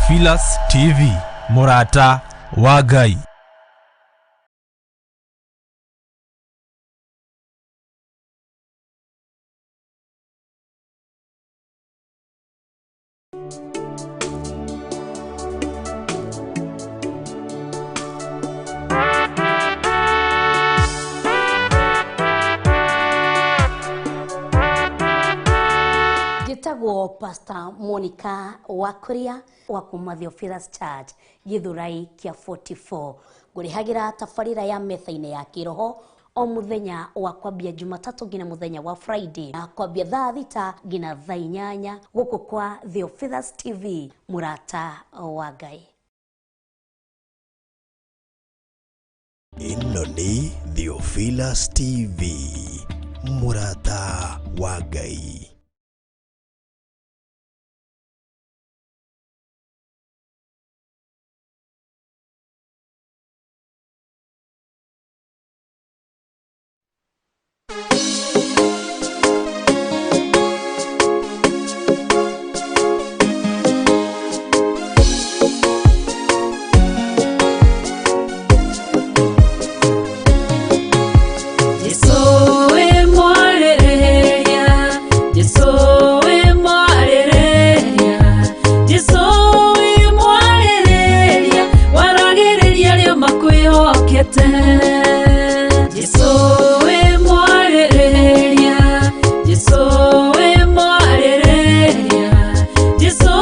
Theophilus TV, mũrata wa Ngai. Njĩtagwo Pastor Monica Wakuria wa kuma Theophilus Church Githurai kĩa 44. Ngũrĩhagĩra tabarĩra ya metha-inĩ ya kĩroho o muthenya wa kwambia Jumatatũ nginya muthenya wa Friday, na kwambia thaa 6 nginya thaa 8 gũkũ kwa Theophilus TV, mũrata wa Ngai. Ĩno nĩ Theophilus TV, mũrata wa Ngai. Jesu wĩ mwarĩrĩria, Jesu wĩ mwarĩrĩria, Jesu wĩ mwarĩrĩria, waragĩrĩria arĩa makwĩhokete. Jesu wĩ mwarĩrĩria, Jesu wĩ mwarĩrĩria, Jesu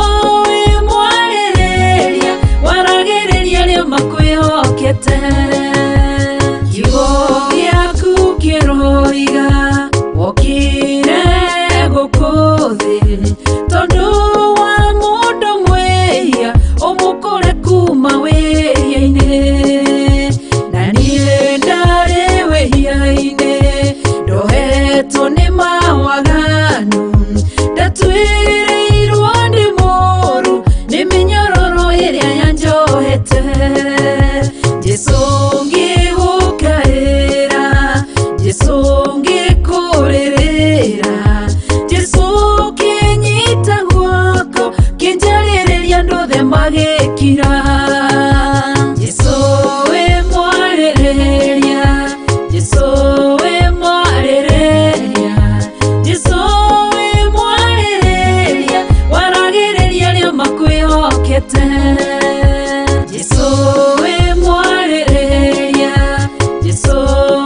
wĩ mwarĩrĩria, waragĩrĩria arĩa makwĩhokete. Kiugo gĩaku kĩroiga wokire gũkũ thĩ tondũ wa mũndũ mwĩhia ũmũkũre kuma wĩhia-inĩ, na niĩ ndarĩ wĩhia-inĩ, ndohetwo nĩ mawaganu, ndatuĩrĩirwo nĩ mũru nĩ mĩnyororo ĩrĩa yanjohete. Jesu ngĩgũkaĩra, Jesu ngĩkũrĩrĩra, Jesu kĩnyita guoko kĩnjarĩrĩria andũ othe magĩkira. Jesu wĩ mwarĩrĩria, Jesu wĩ mwarĩrĩria, Jesu wĩ mwarĩrĩria, waragĩrĩria arĩa makwĩhokete. Jesu wĩ mwarĩrĩria, Jesu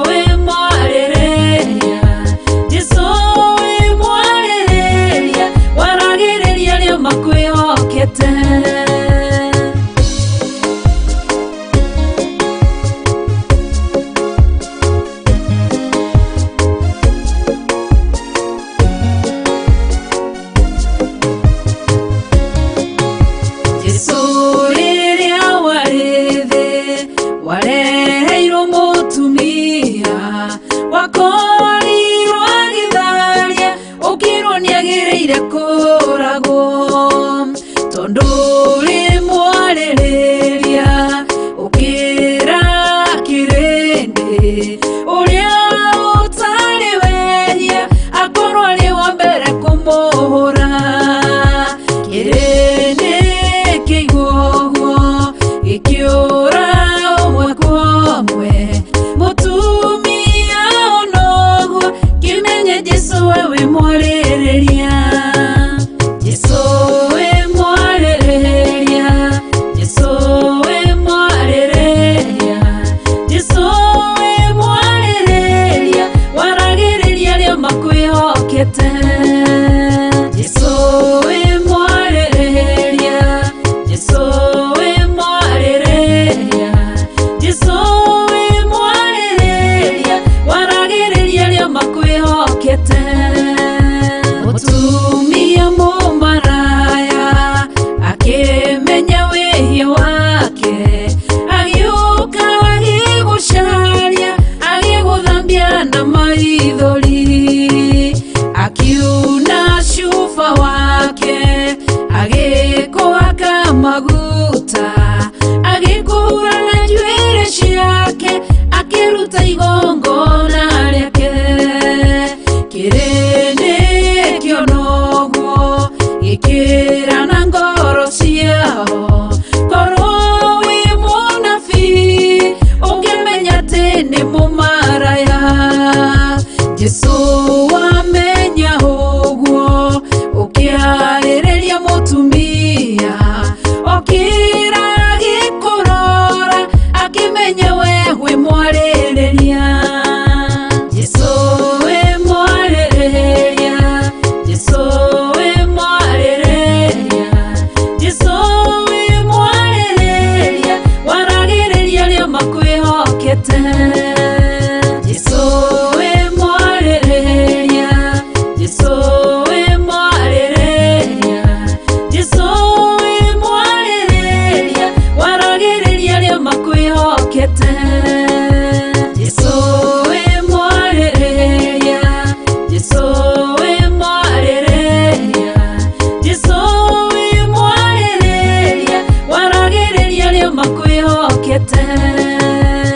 wĩ mwarĩrĩria, Jesu wĩ mwarĩrĩria, waragĩrĩria arĩa makwĩhokete. Jesu rĩrĩa warĩ thĩ wareheirwo mũtumia wakorirwo agĩtharia, ũkĩrwo nĩagĩrĩire kũragwo, tondũ ũrĩ mwarĩrĩria ũkĩra kĩrĩndĩ ũrĩa ũtarĩ wehia akorwo arĩ wa mbere kũmũhũra. Kĩrĩndĩ kĩigua ũguo gĩkĩũra ũmwe kwa ũmwe, mũtumia onoguo kĩmenye Jesu we wĩ mwarĩrĩria. Jesu wĩ mwarĩrĩria, Jesu wĩ mwarĩrĩria, Jesu wĩ mwarĩrĩria, waragĩrĩria arĩa makwĩhokete. Jesu wĩ mwarĩrĩria, Jesu wĩ mwarĩrĩria, Jesu wĩ mwarĩrĩria, waragĩrĩria arĩa makwĩhokete. Mũtumia mũmaraya akĩmenya wĩhia wake, agĩũka agĩgũcaria, agĩgũthambia na maithori, akiuna cuba wake, agĩkũhaka maguta, agĩkũhura na njuĩrĩ ciake, akĩruta igongona rĩake. Kĩrĩndĩ kĩona ũguo gĩkĩra na ngoro ciao. Nĩathiĩte.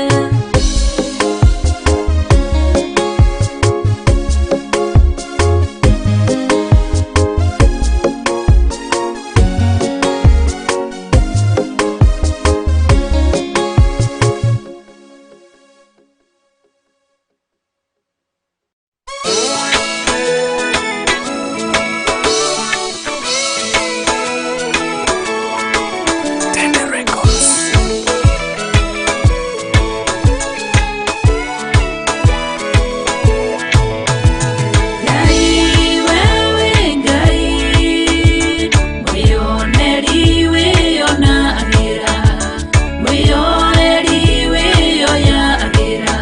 Ngai wewe Ngai, mwĩoneri wĩonagĩra, mwĩoeri wĩoyagĩra,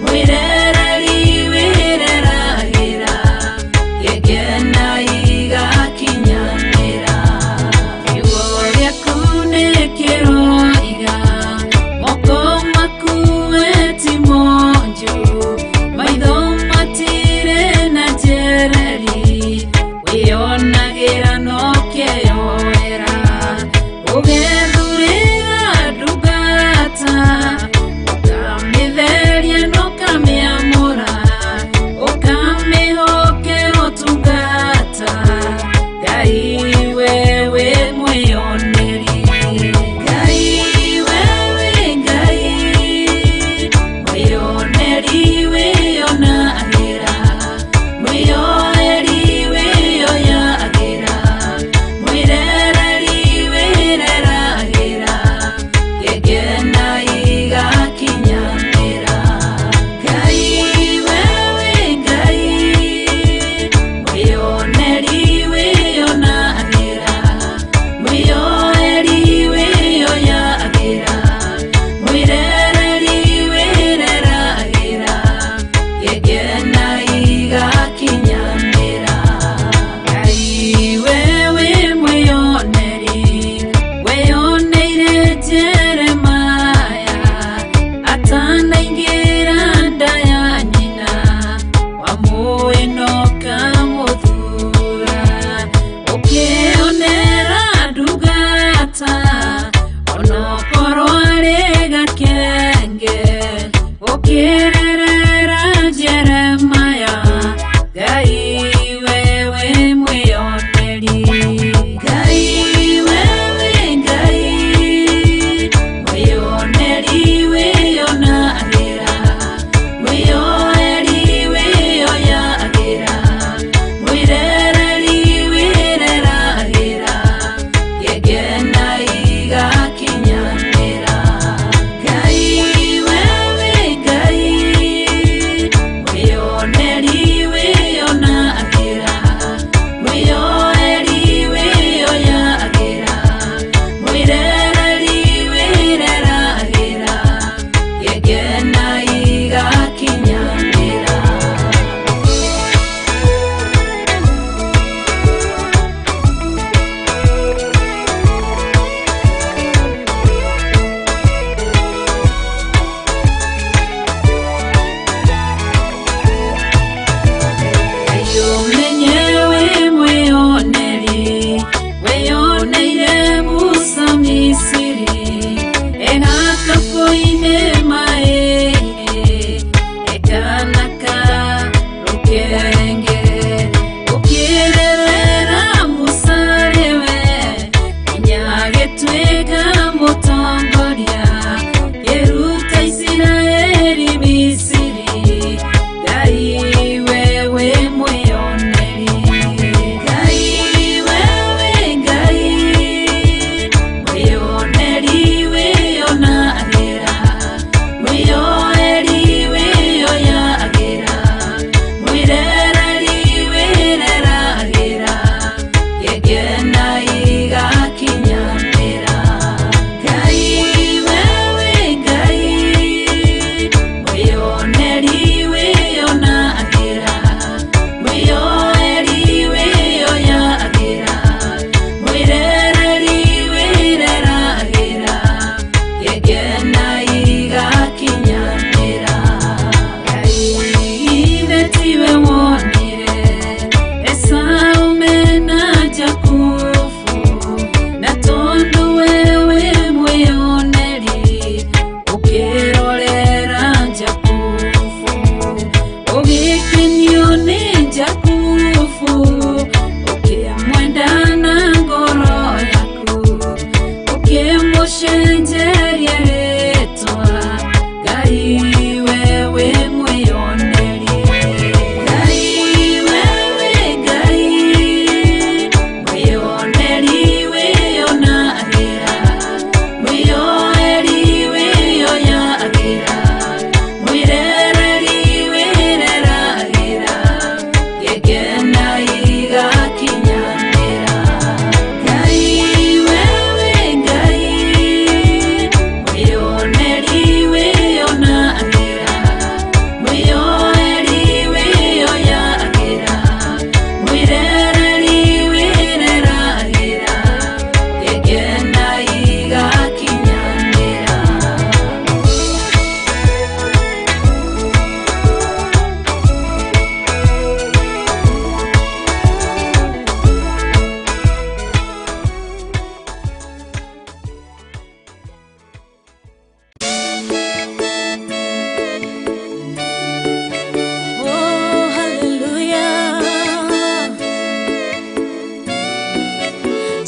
mwĩrereri wĩreragĩra, gĩkena igakinyanĩra. Kiugo gĩaku nĩ kĩroiga, moko maku we ti monju, maitho matirĩ na njereri, wĩonagĩra no kĩyoera, ũgethurĩra ndungata, ũkamĩtheria na ũkamĩamũra, ũkamĩhokera ũtungata, Ngai wewe mwĩoneri. Ngai wewe Ngai, mwĩoneri wĩonagĩra, mwĩoeri wĩoyagĩra, mwĩrereri wĩreragĩra, gĩkena igakinyanĩra. Ngai wewe Ngai, mwĩoneri wĩonagĩra, mwĩoeri wĩoyagĩra, mwĩrereri wĩreragĩra, gĩkena igakinyanĩra. Ngai wewe mwĩoneri, weyoneire Jeremaya atanaingĩra nda ya nyina, wamũĩ na ũkamũthura, ũkĩonera ndungata, onokorwo arĩ gakenge, ũkĩrerera Jeremaya, Ngai wewe mwĩoneri. Ngai wewe Ngai, mwĩoneri wĩonagĩra, mwĩoeri wĩoyagĩra, mwĩrereri wĩreragĩra, gĩkena igakinyanĩra. Ngai wewe Ngai, mwĩoneri wĩonagĩra, mwĩoeri wĩoyagĩra, mwĩrereri wĩreragĩra, gĩkena igakinyanĩra. Ngai ũmenye wĩ mwĩoneri, wĩyoneire Musa Misiri, egakabũ-inĩ maĩ-inĩ, ekana ka rũkenge, ũkĩrerera Musa rĩwe, nginya agĩtuĩka mũtongoria, kĩruta Isiraeli Misiri, Ngai wewe mwĩoneri. Ngai wewe Ngai, mwĩoneri wĩonagĩra, mwĩoeri wĩoyagĩra, mwĩrereri wĩreragĩra, gĩkena igakinyanĩra. Ngai wewe Ngai, mwĩoneri wĩonagĩra, mwĩoeri wĩoyagĩra, mwĩrereri wĩreragĩra, gĩkena igakinyanĩra. Ngai ithe tiwe wonire Esau mena Jakubu, na tondũ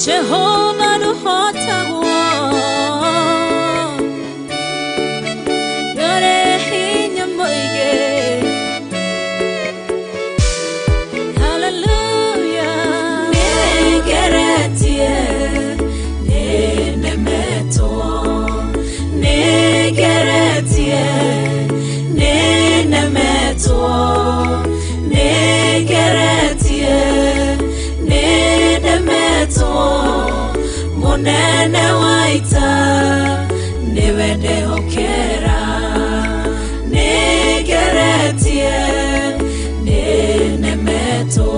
Jehova ndũhotagwo, ndũrĩ hinya mũingĩ. Hallelujah. Nĩngeretie, nĩnemetwo, nĩngeretie, nĩnemetwo, nĩngeretie, nĩnemetwo, mũnene wa ita nĩwe ndehokera. Nĩngeretie, nĩnemetwo,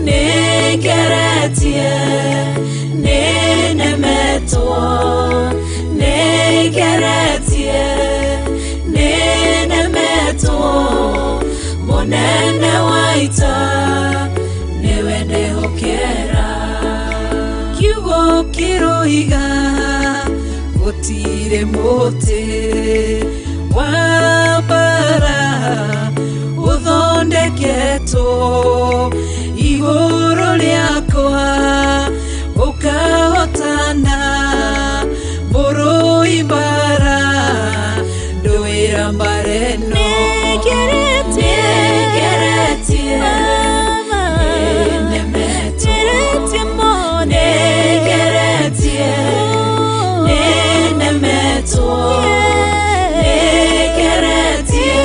nĩngeretie, nĩnemetwo, nĩngeretie, nĩnemetwo, mũnene wa ita nĩwe ndehokera. Kiugo kĩroiga gũtirĩ mũtĩ wa mbara ũthondeketwo igũrũ rĩakwa ũkahotana, mũrũi mbara ndũĩra mbara ĩno. Nĩngeretie, nĩnemetwo, nĩngeretie, nĩnemetwo, nĩngeretie,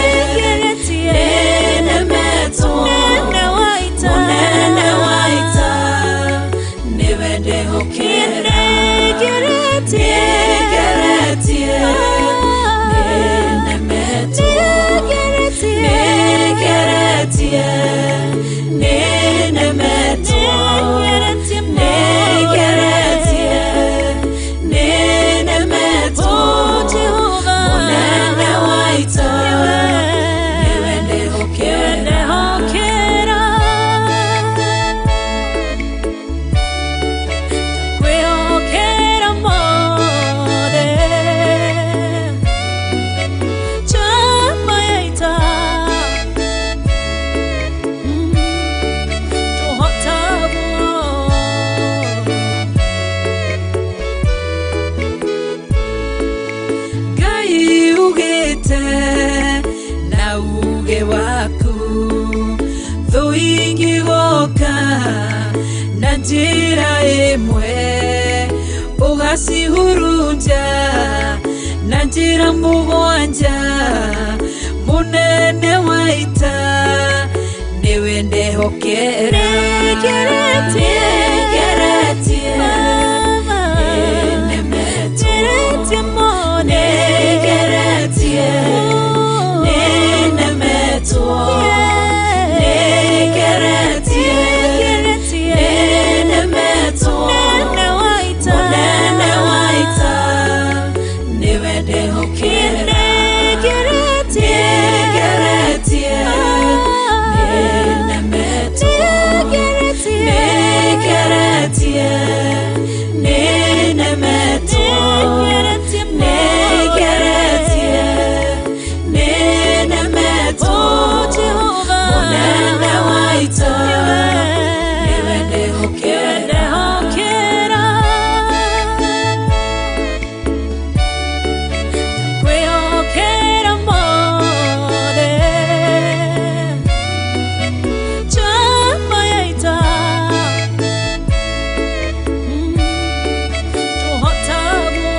nĩnemetwo, mũnene wa ita nĩwe ndehokera. Nĩngeretie, nĩnemetwo, nĩngeretie, nĩnemetwo, nĩngeretie, nĩnemetwo, mũnene wa ita nĩwe ndehokera. Kwĩhokera mothe chama ya ita tũhotagwo. Ngai ugĩte na uge waku, thũ ingĩgoka na njĩra ĩmwe ũgacihurunja na njĩra mũgwanja, mũnene wa ita nĩwe ndehokera. Nĩngeretie, nĩnemetwo, nĩngeretie, nĩnemetwo, nĩngeretie, nĩnemetwo, mũnene wa ita nĩwe ndehokera. Nĩngeretie, nĩnemetwo, nĩngeretie, nĩnemetwo, nĩngeretie, nĩnemetwo, mũnene wa ita nĩwe ndehokera. Kwĩhokera mothe chama ya ita tũhotagwo.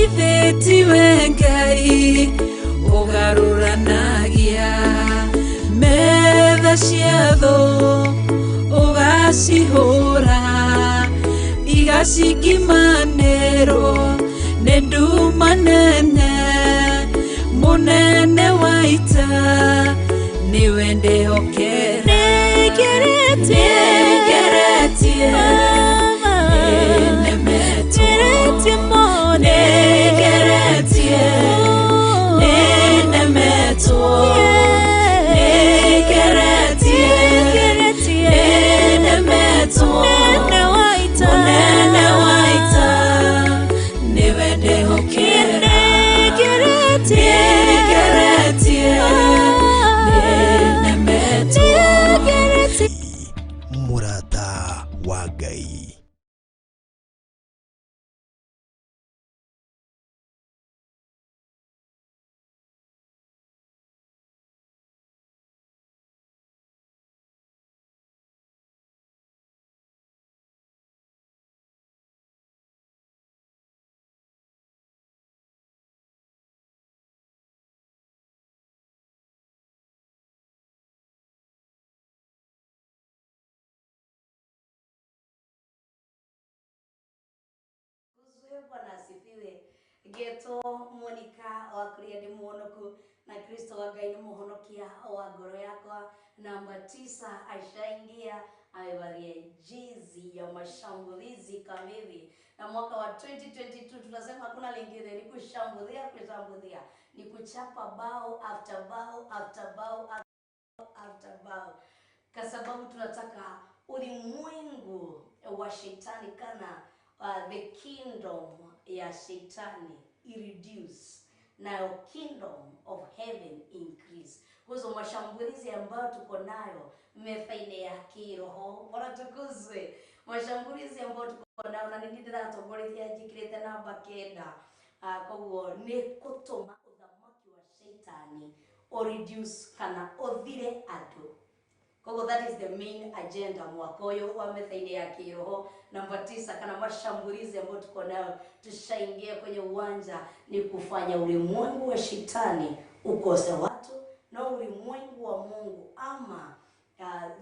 Ithe tiwe Ngai ũgarũranagia metha cia thũ, ũgacihũra igacikimanĩrwo nĩ nduma nene, mũnene wa ita nĩwe ndehokera. Nĩngeretie, nĩnemetwo, nĩngeretie, nĩnemetwo, nĩngeretie, nĩnemetwo, mũnene wa ita nĩwe ndehokera. Nĩngeretie, Asifiwe. Ngetwo Monica wa Kuria, ndĩ mũhonoku na Kristo wa Ngai nĩ mũhonokia wa ngoro yakwa. Namba 9 ashaingia, amevalia jezi ya mashambulizi kamili, na mwaka wa 2022 tunasema hakuna lingine, ni kushambulia, kushambulia, ni kuchapa bao after bao after bao after bao, kwa sababu tunataka ulimwengu wa shetani kana the kingdom ya shetani ireduce nayo kingdom of heaven increase. Kwa hizo mashambulizi ambayo tuko nayo methaine ya kiroho, Bwana tukuzwe. Mashambulizi ambayo tuko nayo na nini ndĩratongorithia njĩkĩrĩte namba 9, koguo nĩ kũtũma ũthamaki wa shetani ũreduce kana ũthire andũ. Koguo that is the main agenda mwaka ũyũ wa methaine ya kiroho namba 9, kana mashambulizi ambayo tuko nayo tushaingia kwenye uwanja ni kufanya ulimwengu wa shetani ukose watu na ulimwengu wa Mungu ama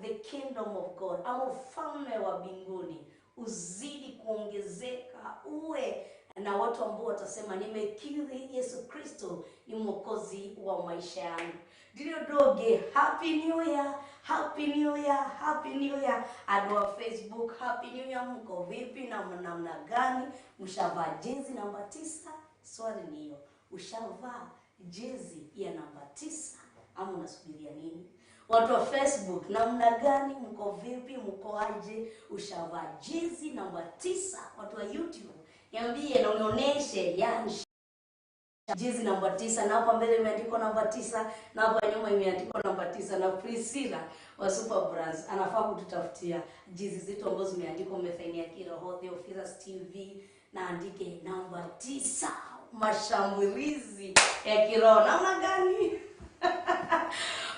the kingdom of God ama ufalme wa mbinguni uzidi kuongezeka, uwe na watu ambao watasema nimekiri Yesu Kristo ni mwokozi wa maisha yangu. Ndiyo doge, happy new year, happy new year, happy new year. Andũ wa Facebook, happy new year, mko vipi na namna gani? Mshavaa jezi namba 9? Swali ni hiyo, ushavaa jezi ya namba 9 ama unasubiria nini? Watu wa Facebook, namna gani? Mko vipi? Mko aje? Ushavaa jezi namba 9? Watu wa YouTube, niambie na unionyeshe, yani jezi namba 9, na hapa mbele imeandikwa namba 9 na hapa nyuma imeandikwa namba 9. Na Priscilla wa Super Brands anafaa kututafutia jezi zetu ambazo zimeandikwa methaini ya kiroho Theophilus TV, na andike namba 9, mashambulizi ya kiroho. Namna gani?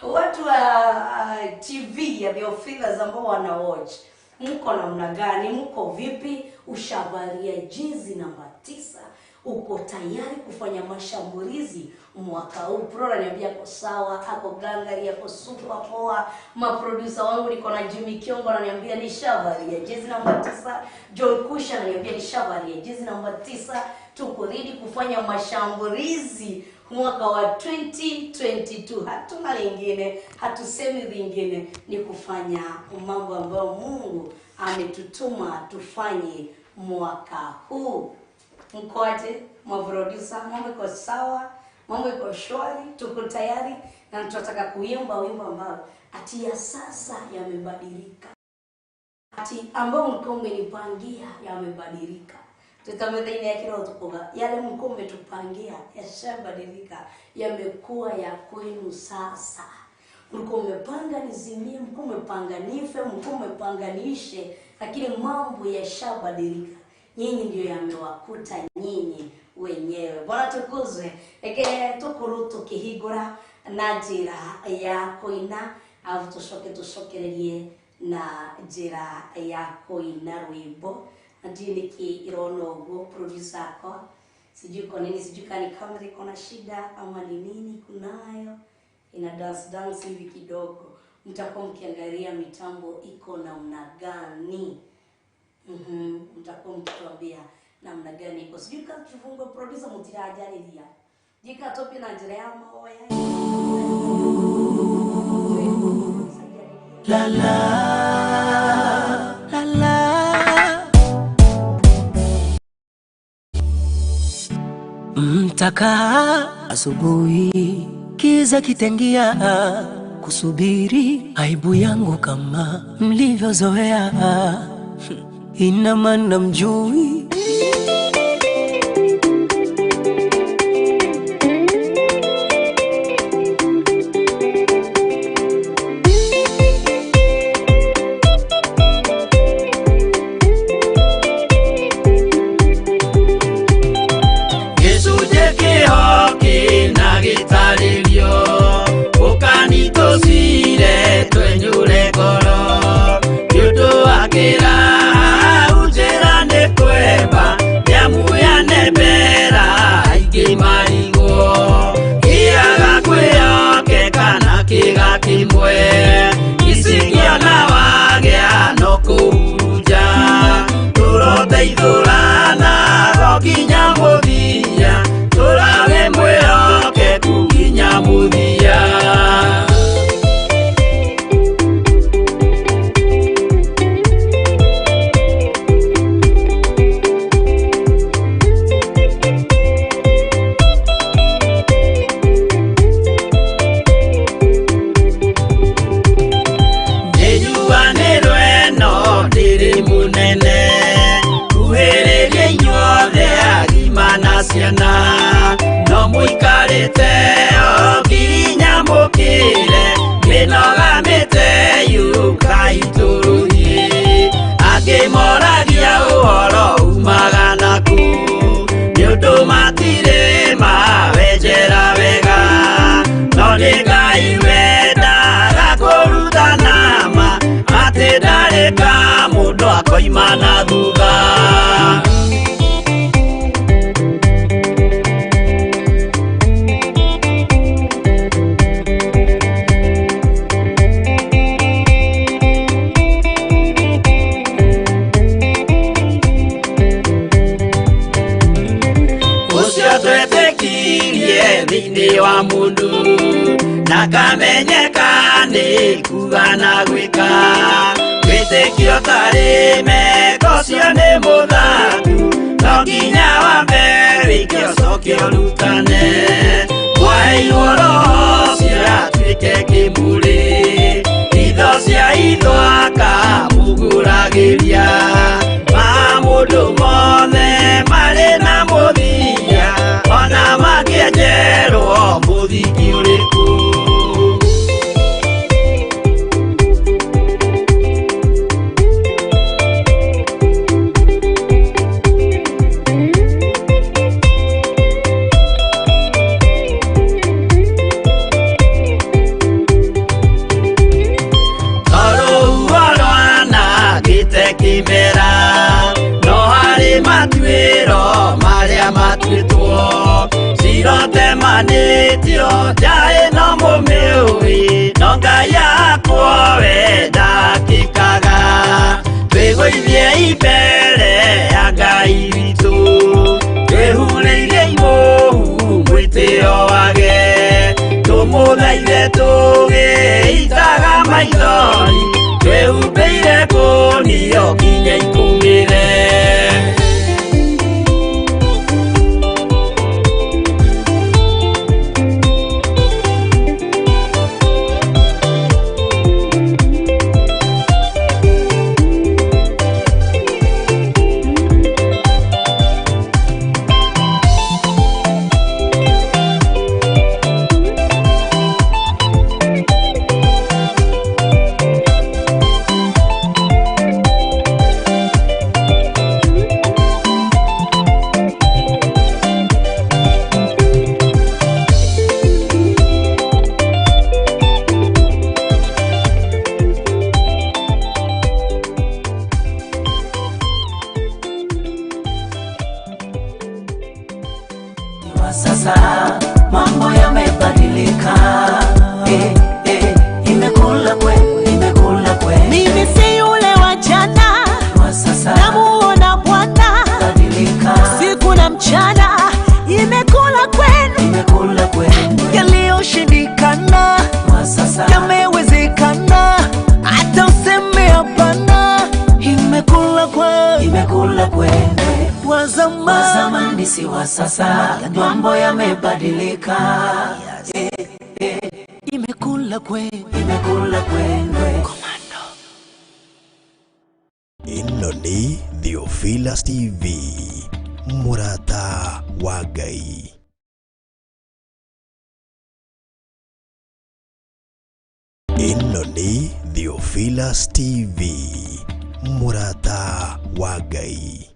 Watu wa TV ya Theophilus ambao wana watch, mko namna gani? Mko vipi? Ushavalia jezi namba 9? Uko tayari kufanya mashambulizi mwaka huu? Pro ananiambia ako sawa, ako gangari, ako super poa. Maproducer wangu niko na Jimmy Kiongo ananiambia nishavalia jezi namba 9. John Kusha ananiambia nishavalia jezi namba 9. Tuko ready kufanya mashambulizi mwaka wa 2022. Hatuna lingine, hatusemi lingine, ni kufanya mambo ambayo Mungu ametutuma tufanye mwaka huu. Mkoaje maproducer? Mambo iko sawa, mambo iko shwari, tuko tayari na tunataka kuimba wimbo ambao ati ya sasa yamebadilika, ati ambao mlikuwa mmenipangia yamebadilika. Tutamethaini ya kiroho tukoga yale mlikuwa mmetupangia yashabadilika, yamekuwa ya kwenu sasa. Mlikuwa mmepanga nizimie, mlikuwa mmepanga nife, mlikuwa mmepanga niishe, lakini mambo yashabadilika. Nyinyi ndio yamewakuta nyinyi wenyewe. Bwana tukuzwe. Eke tukuru tukihingura na njira ya kuina, alafu tucoke tucokererie na njira ya kuina rwimbo. Na ndiũ nĩkĩ irona ũguo producer akwa, sijui kwa nini, sijui kani kamera iko na shida ama ni nini kunayo, ina dance dance hivi kidogo. Mtakuwa mkiangalia mitambo iko namna gani. Mtakuwa mkituambia namna gani iko. Sijui kama tufungue producer mutirajanĩria. Jika topi na njira ya mahoya. La la la la. Mtakaa asubuhi, kiza kitengia, kusubiri aibu yangu kama mlivyozoea. Ina maana mjui. Gĩcunjĩ kĩho kĩna gĩtarĩrio, ũkanitũcire twenyũre ngoro, nĩ ũndũ wa kĩrahau njĩra nĩ kwega. Moima na thutha. Ũcio twetĩkirie thĩinĩ wa mũndũ na kamenyeka nĩ kuga na gwĩka wĩtĩkio tarĩ meko ũcio nĩ mũthangu no nginya wambe wĩke ũcoke ũrutane mwaheirwo roho ũcio atuĩke kĩmũrĩ itho cia itho akamũgũragĩria ma mũndũ mothe marĩ na mũthia ona mangĩenjerwo mũthingi ũrĩkũ. Tondũ rwanangĩte kĩmera no harĩ matuĩro marĩa matuĩtwo cirotemanĩtio njaĩ no mũmĩũĩ no Ngai yakwo we ndakĩkaga twĩgũithie imbere ya Ngai witũ twĩhurĩirie imũhu mwĩtĩo wage tũmũthaithe tũgĩitaga maithori twĩhumbĩire kũnio nginya ikũmĩre. Wa sasa mambo yamebadilika, eh, eh, imekula kwe, imekula kwe. Mimi si yule wa jana, Wa sasa namuona Bwana badilika, siku na mchana, imekula kwenu. imekula kwe. Yaliyoshindikana Wa sasa yamewezekana, hata useme hapana, imekula kwa imekula kwe. wa Wa zamani. zamani si wa sasa, mambo yamebadilika, Imekula kwe imekula kwe. Ĩno nĩ Theophilus TV, mũrata wa Ngai. Ĩno nĩ Theophilus TV, mũrata wa Ngai.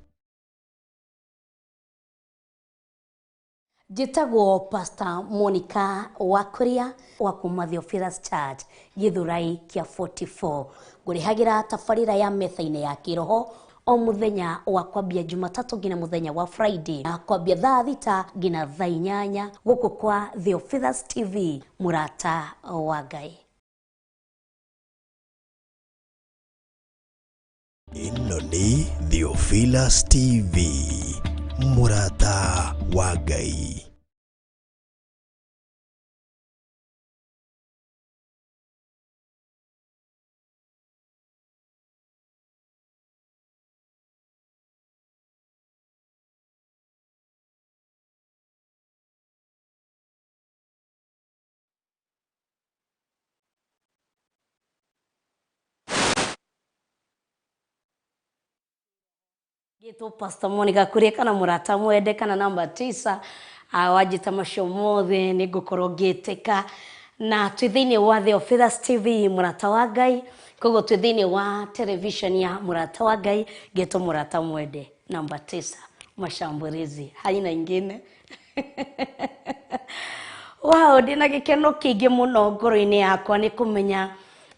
Njĩtagwo Pastor Monica Wakuria wa kuma Theophilus Church Githurai kĩa 44 ngũrĩhagĩra tabarĩra ya metha-inĩ ya kĩroho o mũthenya wa kwambia Jumatatũ nginya mũthenya wa Friday na kwambia thaa 6 nginya thaa 8 gũkũ kwa Theophilus TV mũrata wa Ngai. Ĩno nĩ Theophilus TV, mũrata wa Ngai. Gĩtwo Pastor Monica Kuria kana mũrata mwende kana namba 9 wanjĩta macio mothe nĩ ngũkorwo ngĩtĩka na twĩ thĩinĩ wa Theophilus TV mũrata wa Ngai koguo twĩ thĩinĩ wa television ya mũrata wa Ngai ngĩtwo mũrata mwende namba 9 mashambulizi haina ingine. Wow, ndĩna gĩkeno kĩingĩ mũno ngoro-inĩ yakwa nĩ kũmenya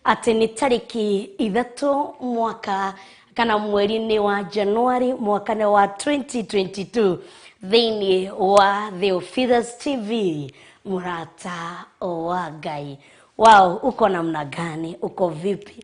atĩ nĩ tarĩki 3 mwaka Kana mweri-inĩ wa Januari mwaka wa 2022 thĩinĩ wa Theophilus TV Mũrata wa Ngai. Wow, uko namna gani? Uko vipi?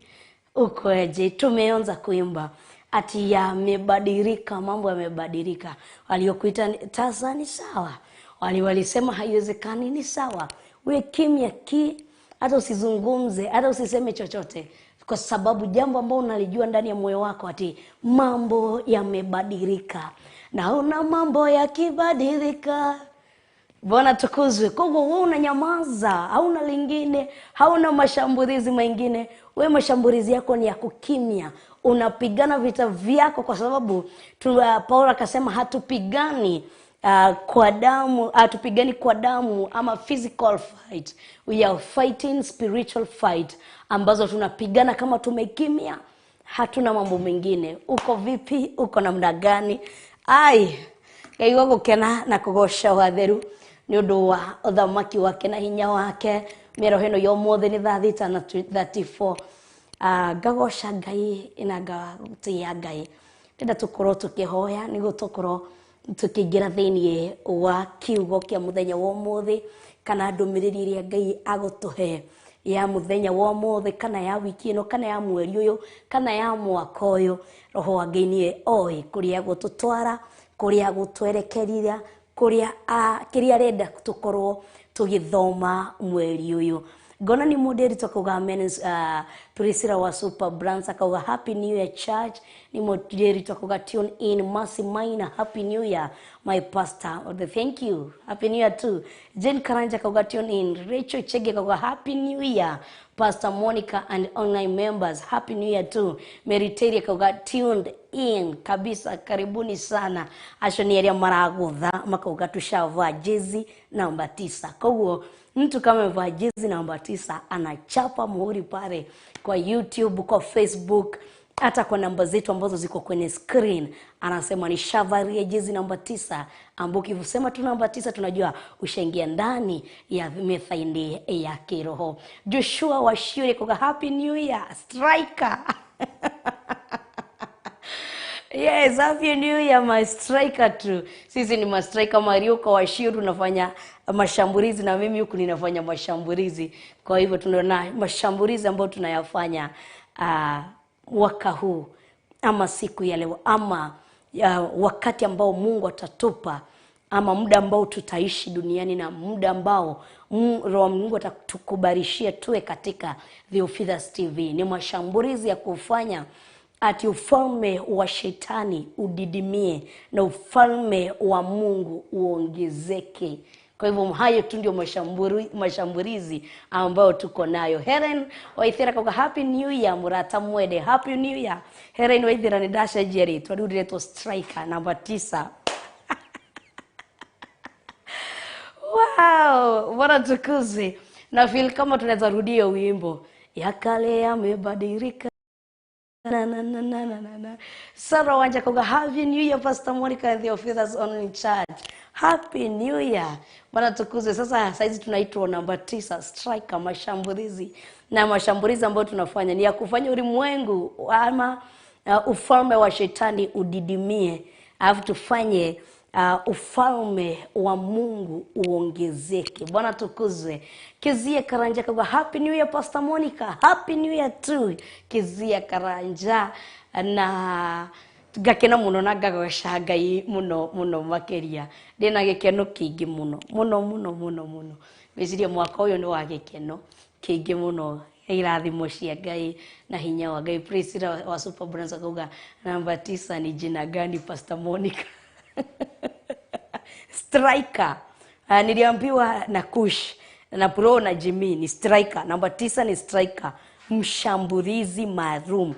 Uko aje? Tumeanza kuimba ati yamebadilika, mambo yamebadilika. Waliokuita tasa ni sawa, walisema haiwezekani ni sawa. We kimya ki, hata usizungumze, hata usiseme chochote, kwa sababu jambo ambalo unalijua ndani ya moyo wako ati mambo yamebadilika. Naona mambo yakibadilika, Bwana tukuzwe. Kwa hivyo wewe unanyamaza, hauna lingine, hauna mashambulizi mengine. Wewe mashambulizi yako ni ya kukimya. Unapigana vita vyako kwa sababu Paulo akasema hatupigani kwa damu, hatupigani kwa damu ama physical fight. We are fighting spiritual fight ambazo tunapigana kama tumekimya, hatuna mambo mengine. Uko vipi? Uko namna gani? Ai, Ngai gũkena na kũgoca watheru nĩ ũndũ wa ũthamaki wake na hinya wake. Mĩaraho ĩno ya ũmũthĩ nĩ thaa thita na 34. Ngagoca Ngai na ngatĩĩa Ngai. Ndĩrenda tũkorwo tũkĩhoya nĩguo tũkorwo tũkĩingĩra thĩinĩ wa kiugo kĩa mũthenya wa ũmũthĩ kana ndũmĩrĩri ĩrĩa Ngai agũtũhe ya mũthenya wa ũmũthĩ kana ya wiki ĩno kana ya mweri ũyũ kana ya mwaka ũyũ. Roho wa Ngai nĩwe oĩ kũrĩa agũtũtwara, kũrĩa agũtwerekeria, kũrĩa kĩrĩa arenda tũkorwo tũgĩthoma mweri ũyũ. Ngona ni mũndĩri akauga amen. Priscilla wa Super Brands akauga happy new year church. Ni mũndĩri akauga tune in. Mercy Minor, happy new year my pastor. Thank you, happy new year too. Jane Karanja akauga tune in. Rachel Chege akauga happy new year Pastor Monica and online members, happy new year too. Mary Terry akauga tuned in kabisa, karibuni sana. Acio ni aria maragutha makauga tushavaa jezi namba 9. Koguo mtu kama amevaa jezi namba 9 anachapa muhuri pale kwa YouTube, kwa Facebook, hata kwa namba zetu ambazo ziko kwenye screen, anasema nishavalia jezi namba 9, ambapo ukisema tu namba 9 tunajua ushaingia ndani ya methaindi ya kiroho. Joshua Washure kwa happy new year striker. Yes, happy new year my striker too. Sisi ni ma striker. Mario kwa Washure tunafanya mashambulizi na mimi huku ninafanya mashambulizi. Kwa hivyo tunaona mashambulizi ambayo tunayafanya mwaka huu ama siku ya leo ama wakati ambao Mungu atatupa ama muda ambao tutaishi duniani na muda ambao Roho Mungu atatukubarishia tuwe katika Theophilus TV. Ni mashambulizi ya kufanya ati ufalme wa shetani udidimie na ufalme wa Mungu uongezeke. Kwa hivyo hayo tu ndio mashambulizi ambayo tuko nayo. Helen Waithera kwa happy new year Murata Mwede, happy new year. Helen Waithera ni dasha jerry twarudire to striker namba 9. Wow, bora tukuze. Na feel kama tunaweza rudia wimbo ya kale yamebadilika. Na na na na na na. Sarah Wanja koga happy new year Pastor Monica the officers on charge. Happy new year. Bwana tukuze. Sasa saizi tunaitwa namba 9 striker, mashambulizi. Na mashambulizi ambayo tunafanya ni ya kufanya ulimwengu ama ufalme wa shetani udidimie, alafu tufanye ufalme wa Mungu uongezeke. Bwana tukuzwe. Kizia Karanja kwa happy new year Pastor Monica, happy new year too. Kizia Karanja na gakena muno na ngagoca Ngai muno muno makiria. Ndina gikeno kingi muno muno muno muno muno. Ngwiciria mwaka uyu ni wa gikeno kingi muno. Irathimo cia Ngai na hinya wa Ngai. Priscilla wa Super Brands akauga namba 9 ni jina gani Pastor Monica? Striker. Niliambiwa na Kush na Pro na Jimmy ni striker. Namba 9 ni striker, mshambulizi maalum.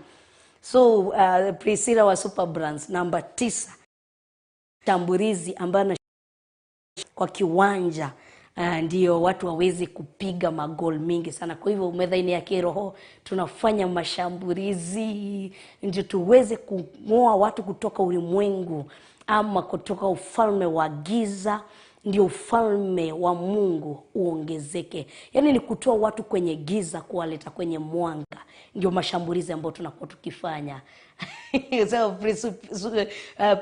So Priscilla wa Super Brands namba 9, mshambulizi ambaye kwa kiwanja ndio watu waweze kupiga magol mingi sana. Kwa hivyo medhaini ya kiroho tunafanya mashambulizi ndio tuweze kungoa watu kutoka ulimwengu ama kutoka ufalme wa giza, Ndio ufalme wa Mungu uongezeke. Yaani ni kutoa watu kwenye giza kuwaleta kwenye mwanga, ndio mashambulizi ambayo tunakuwa tukifanya. So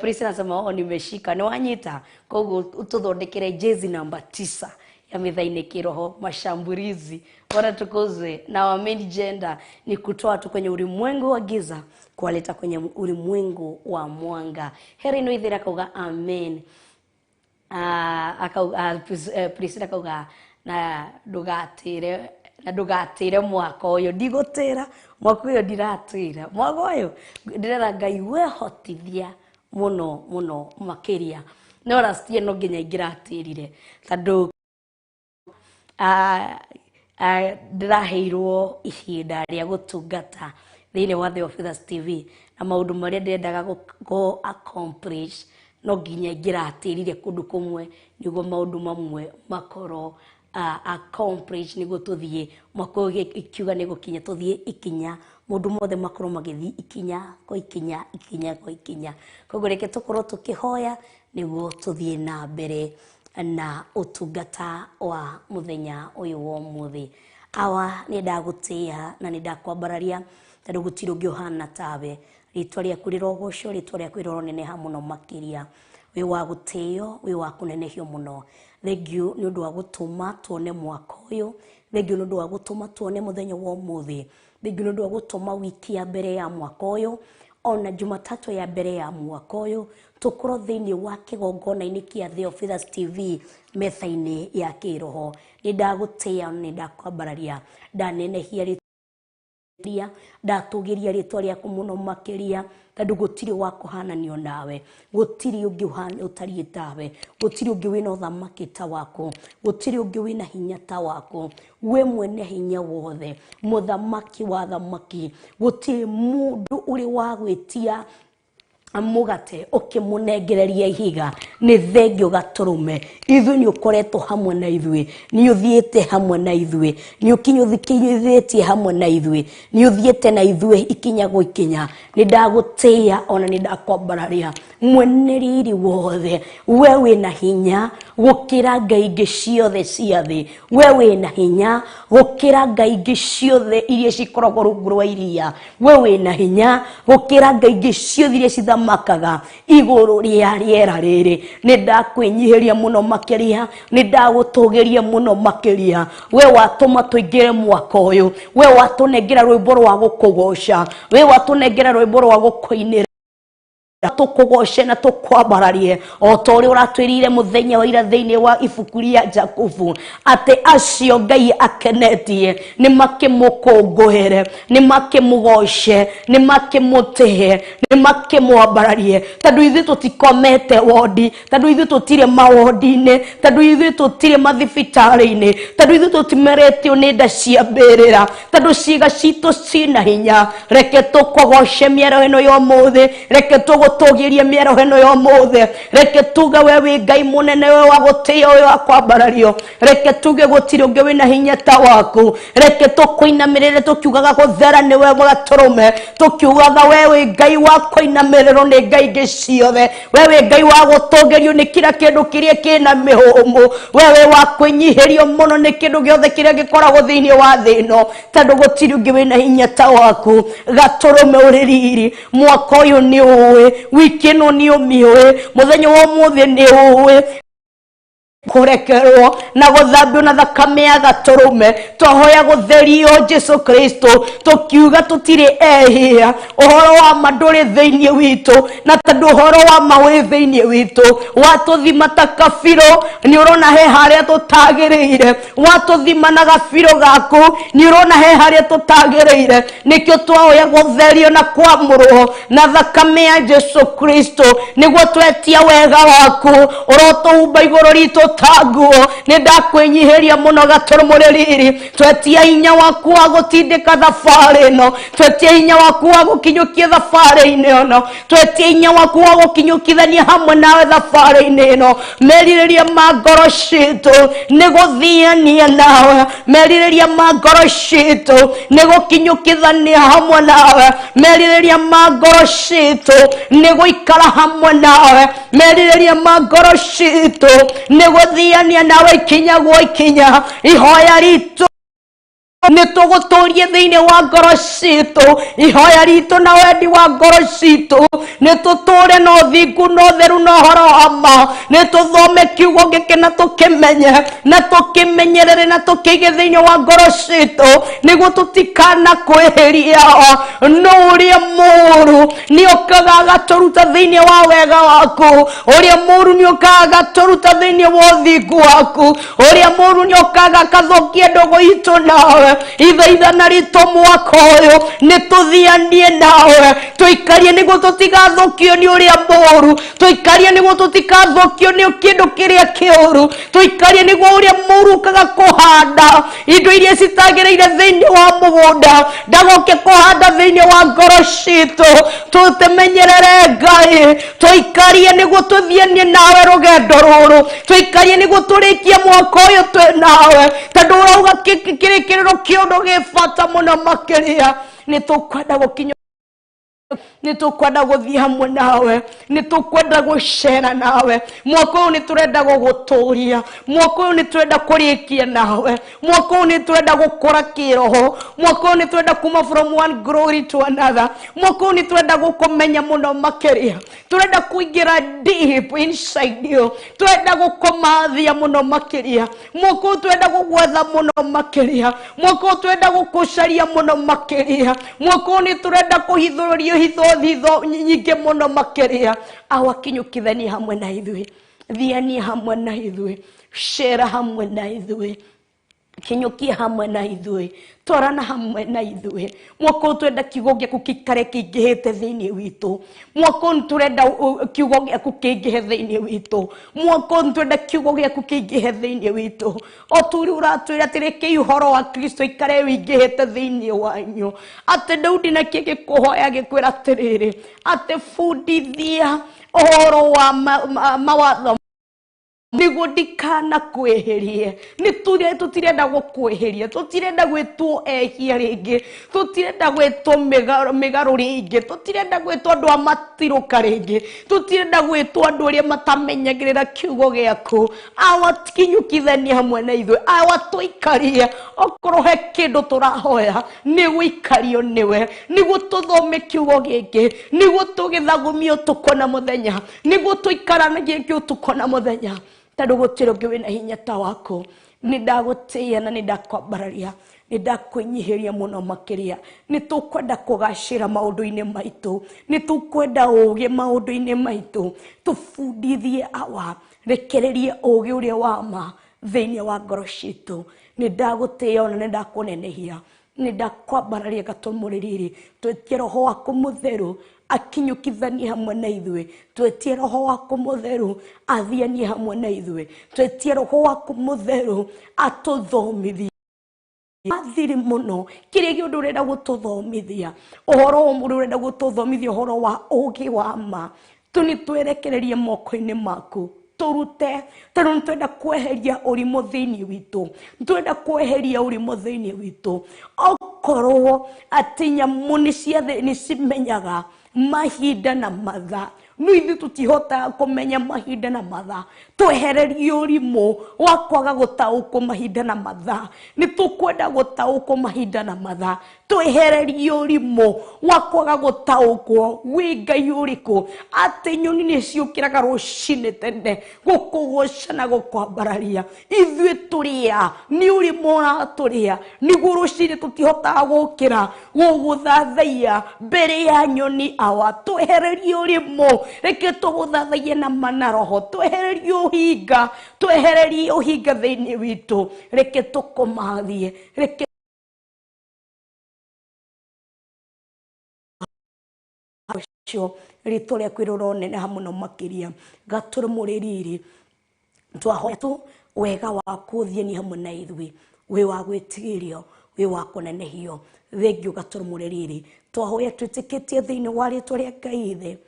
Prisi anasema, oh, nimeshika niwanyita koguo ututhondekere jezi namba 9 ya mithaini kiroho mashambulizi. Bwana tukuzwe. Na our main agenda ni kutoa watu kwenye ulimwengu wa giza kuwaleta kwenye ulimwengu wa mwanga. Heri no ithira kauga amen. Priscilla akauga na ndugatire, na ndugatire mwaka ũyũ. Ndigũtĩra mwaka ũyũ, ndiratĩra mwaka ũyũ, ndĩrera Ngai wehotithia mũno mũno makĩria. No last year no nginya ingĩratĩrire tondũ ndĩraheirwo ihinda rĩa gũtungata thĩinĩ wa Theophilus TV na maũndũ marĩa ndĩrendaga gũ accomplish no nginya ingĩratĩrire kũndũ kũmwe nĩguo maũndũ mamwe makorwo accomplish, nĩguo tũthiĩ mwaka ũyũ ikiuga nĩ gũkinya tũthiĩ ikinya maũndũ mothe makorwo magĩthiĩ ikinya kwa ikinya, ikinya kwa ikinya. Koguo reke tũkorwo tũkĩhoya nĩguo tũthiĩ na mbere na ũtungata wa mũthenya ũyũ wa ũmũthĩ. Awa, nĩ ndagũtĩĩa na nĩ ndakwambararia tondũ gũtirĩ ũngĩ ũhana tawe. Rĩtwa rĩaku rĩrogocwo, rĩtwa rĩaku rĩroneneha mũno makĩria. Wĩ wa gũtĩĩo, wĩ wa kũnenehio mũno. Thengiũ nĩ ũndũ wa gũtũma tuone mwaka ũyũ, thengiũ nĩ ũndũ wa gũtũma tuone mũthenya wa ũmũthĩ, thengiũ nĩ ũndũ wa gũtũma wiki ya mbere ya mwaka ũyũ ona Jumatatu ya mbere ya mwaka ũyũ tũkorwo thĩinĩ wa kĩgongona-inĩ kĩa Theophilus TV metha-inĩ ya kĩroho. Nĩ ndagũtĩĩa, nĩ ndakwambararia, ndanenehia rĩtwa, ndatũgĩria rĩtwa rĩaku mũno makĩria tondũ gũtirĩ wa kũhananio nawe, gũtirĩ ũngĩ ũtariĩ tawe, gũtirĩ ũngĩ wĩna ũthamaki ta waku, gũtirĩ ũngĩ wĩna hinya ta waku. We mwene hinya wothe, mũthamaki wa thamaki, gũtirĩ mũndũ ũrĩ wa gwĩtia mũgate ũkĩmũnengereria ihiga. Nĩ thengio gatũrũme, ithuĩ nĩ ũkoretwo hamwe na ithuĩ, nĩ ũthiĩte hamwe na ithuĩ, nĩ ũkinyũthĩtie hamwe na ithuĩ, nĩ ũthiĩte na ithuĩ ikinya gwa ikinya. Nĩ ndagũtĩĩa ona nĩ ndakwambararia mwene riri wothe. We wĩna hinya gũkĩra ngai ingĩ ciothe cia thĩ, we wĩna hinya gũkĩra ngai ingĩ ciothe iria cikoragwo rungu rwa iria, we wĩna hinya gũkĩra ngai ingĩ ciothe iria cithamakaga igũrũ rĩa rĩera rĩrĩ. Nĩ ndakwĩnyihĩria mũno makĩria, nĩ ndagũtũgĩria mũno makĩria. We watũma tũingĩre mwaka ũyũ, we watũnengera rwĩmbo rwa gũkũgoca, we watũnengera rwĩmbo rwa gũkũinĩra, tũkũgoce na tũkwambararie o ta ũrĩa ũratwĩrire mũthenya wa ira thĩinĩ wa ibuku rĩa Jakubu atĩ acio Ngai akenetie nĩ makĩmũkũngũĩre, nĩ makĩmũgoce, nĩ makĩmũtĩe, nĩ makĩmwambararie, tondũ ithuĩ tũtikomete wondi, tondũ ithuĩ tũtirĩ mawondi-inĩ, tondũ ithuĩ tũtirĩ mathibitarĩ-inĩ, tondũ ithuĩ tũtimeretio nĩ nda cia mbĩrĩra, tondũ ciĩga citũ cina hinya. Reke tũkũgoce mĩaraho ĩno ya ũmũthĩ, reke tũgũtũgĩrie mĩaraho ĩno ya ũmũthĩ, reke tuge we wĩ Ngai mũnene, we wa gũtĩo, we wa kwambarario, reke tuge gũtirĩ ũngĩ wĩna hinya ta waku, reke tũkũinamĩrĩre tũkiugaga gũthera nĩwe gatũrũme, tũkiugaga we wĩ Ngai wa kũinamĩrĩrwo nĩ ngai ingĩ ciothe, we wĩ Ngai wa gũtũgĩrio nĩ kila kĩndũ kĩrĩa kĩna mĩhũmũ, we wĩ wa kwĩnyihĩrio mũno nĩ kĩndũ gĩothe kĩrĩa gĩkoragwo thĩinĩ wa thĩ ĩno, tondũ gũtirĩ ũngĩ wĩna hinya ta waku. Gatũrũme ũrĩ riri, mwaka ũyũ nĩ ũĩ, wiki ĩno nĩ ũmĩũĩ, mũthenya wa ũmũthĩ nĩ ũĩ kũrekerwo na gũthambio na thakame ya gatũrũme. Twahoya gũtherio Jesu Kristo, tũkiuga tũtirĩ ehia, ũhoro wa ma ndũrĩ thĩinĩ witũ, na tondũ ũhoro wa ma wĩ thĩinĩ witũ, watũthima ta kabirũ nĩ ũrona he harĩa tũtagĩrĩire, watũthima na gabirũ gaku nĩ ũrona he harĩa tũtagĩrĩire. Nĩkĩo twahoya gũtherio na kwamũrwo na thakame ya Jesu Kristo, nĩguo twetia wega waku ũrotũhumba igũrũ ritũ ta nguo. Nĩ ndakwĩnyihĩria mũno gatũrũmũrĩ riri, twetia hinya waku wa gũtindĩka thabarĩ ĩno, twetia hinya waku wa gũkinyũkia thabarĩ-inĩ ĩno, twetia hinya waku wa gũkinyũkithania hamwe nawe thabarĩ-inĩ ĩno. Merirĩria ma ngoro citũ nĩ gũthiania nawe, merirĩria ma ngoro citũ nĩ gũkinyũkithania hamwe nawe, merirĩria ma ngoro citũ nĩ gũikara hamwe nawe, merirĩria ma ngoro citũ nĩ Gũthiania nawe ikinya gwa ikinya. Ihoya ritũ nĩ tũgũtũrie thĩinĩ wa ngoro citũ. Ihoya ritũ na wendi wa ngoro citũ nĩ tũtũre na ũthingu na ũtheru na ũhoro wa ma. Nĩ tũthome kiugo gĩkĩ na tũkĩmenye na tũkĩmenyerere na tũkĩige thĩinĩ wa ngoro citũ nĩguo tũtikana kwĩhĩria. No ũrĩa mũũru nĩ okaga agatũruta thĩinĩ wa wega waku, ũrĩa mũũru nĩ okaga agatũruta thĩinĩ wa ũthingu waku, ũrĩa mũũru nĩ okaga akathũkia ndũgũ itũ nawe. Ithaithana ritũ mwaka ũyũ nĩ tũthianie nawe, tũikarie nĩguo tũtigathũkio nĩ ũrĩa mũũru, tũikarie nĩguo tũtikathũkio nĩ kĩndũ kĩrĩa kĩũru, tũikarie nĩguo ũrĩa mũũru ũkaga kũhanda indo iria citagĩrĩire thĩinĩ wa mũgũnda ndagoke kũhanda thĩinĩ wa ngoro citũ. Tũtemenyerere Ngai, tũikarie nĩguo tũthianie nawe rũgendo rũrũ, tũikarie nĩguo tũrĩkie mwaka ũyũ twĩ nawe, tondũ ũrauga kĩrĩkĩrĩro kĩa ũndũ gĩ bata mũno makĩria. Nĩ tũkwenda gũkinya, nĩ tũkwenda gũthiĩ hamwe nawe, nĩ tũkwenda gũcera nawe mwaka ũyũ, nĩ tũrenda gũgũtũria mwaka ũyũ, nĩ tũrenda kũrĩkia nawe mwaka ũyũ, nĩ tũrenda gũkũra kĩroho mwaka ũyũ, nĩ tũrenda kuma from one glory to another mwaka ũyũ, nĩ tũrenda gũkũmenya mũno makĩria, tũrenda kũingĩra deep inside you, tũrenda gũkũmathia mũno makĩria mwaka ũyũ, tũrenda gũgwetha mũno makĩria mwaka ũyũ, tũrenda gũkũcaria mũno makĩria mwaka ũyũ, nĩ tũrenda kũhithũrĩrio hitho hitho nyingĩ mũno makĩria. Awa, kinyũkithania hamwe na ithuĩ, thiania hamwe na ithuĩ, cera hamwe na ithuĩ, kinyũkia hamwe na ithuĩ, twarana hamwe na ithuĩ mwaka ũyũ. Twenda kiugo gĩaku gĩikare kĩingĩhĩte thĩinĩ witũ mwaka ũyũ. Tũrenda kiugo gĩaku kĩingĩhe thĩinĩ witũ mwaka ũyũ. Twenda kiugo gĩaku kĩingĩhe thĩinĩ witũ o tũrĩ ũratwĩra atĩ rekei ũhoro wa Kristo ikare wĩingĩhĩte thĩinĩ wanyu. Atĩ Daudi nakĩ gĩkũhoya gĩkwĩra atĩrĩrĩ, atĩ bundithia ũhoro wa mawatho nĩguo ndikana kwĩhĩrie. Nĩ tũtirenda gũkwĩhĩria, tũtirenda gwĩtwo ehia rĩngĩ, tũtirenda gwĩtwo mĩgarũ rĩngĩ, tũtirenda gwĩtwo andũ a matirũka rĩngĩ, tũtirenda gwĩtwo andũ arĩa matamenyagĩrĩra kiugo gĩaku. Awa, kinyũkithania hamwe na ithuĩ. Awa, tũikarie. Okorwo he kĩndũ tũrahoya nĩ gũikario nĩwe nĩguo tũthome kiugo gĩkĩ, nĩguo tũgĩthagumie ũtukũ na mũthenya, nĩguo tũikaranagie kĩ ũtukũ na mũthenya, tondũ gũtirĩ ũngĩ wĩna hinya ta waku. Nĩ ndagũtĩĩa na nĩ ndakwambararia, nĩ ndakwĩnyihĩria mũno makĩria. Nĩ tũkwenda kũgacĩra maũndũ-inĩ maitũ, nĩ tũkwenda ũũgĩ maũndũ-inĩ maitũ. Tũbundithie awa, rekererie ũũgĩ ũrĩa wa ma thĩinĩ wa ngoro citũ. Nĩ ndagũtĩĩa ona nĩ ndakũnenehia, nĩ ndakwambararia gatũmũrĩrĩrĩ. Twĩtie roho waku mũtheru akinyũkithanie hamwe na ithuĩ, twetie roho waku mũtheru athianie hamwe na ithuĩ, twetie roho waku mũtheru atũthomithie athiri mũno kĩrĩa gĩũndũ ũrenda gũtũthomithia, ũhoro ũrĩa ũrenda gũtũthomithia, ũhoro wa ũũgĩ wa ma. Tũ nĩ twerekererie moko-inĩ maku, tũrute, tondũ nĩ twenda kweheria ũrimũ thĩinĩ witũ, nĩ twenda kweheria ũrimũ thĩinĩ witũ. Okorwo atĩ nyamũ nĩ ciathe nĩ cimenyaga mahinda na mathaa, no ithuĩ tũtihotaga kũmenya mahinda na mathaa. Twehererie ũrimũ wa kwaga gũtaũkwo mahinda na mathaa. Nĩ tũkwenda gũtaũkwo mahinda na mathaa. Twehererie ũrimũ wa kwaga gũtaũkwo wĩ Ngai ũrĩkũ, atĩ nyoni nĩ ciũkĩraga rũcinĩ tene gũkũgoca na gũkwambararia. Ithuĩ tũrĩa nĩ ũrimũ ũratũrĩa nĩguo rũcinĩ tũtihotaga gũkĩra gũgũthathaiya mbere ya nyoni. Awa, twehererie ũrimũ, reke tũgũthathaiye na ma na roho. Twehererie ũhinga, twehererie ũhinga thĩinĩ witũ, reke tũkũmathie, reke ũcio rĩtwa rĩaku rĩroneneha mũno makĩria gatũrũmũrĩ riri. Twahoya tu wega waku ũthiani hamwe na ithuĩ, wĩ wa gwĩtigĩrio, wĩ wa kũnenehio. Thengiũ gatũrũmũrĩ riri. Twahoya twĩtĩkĩtie thĩinĩ wa rĩtwa rĩa Ngai Ithe,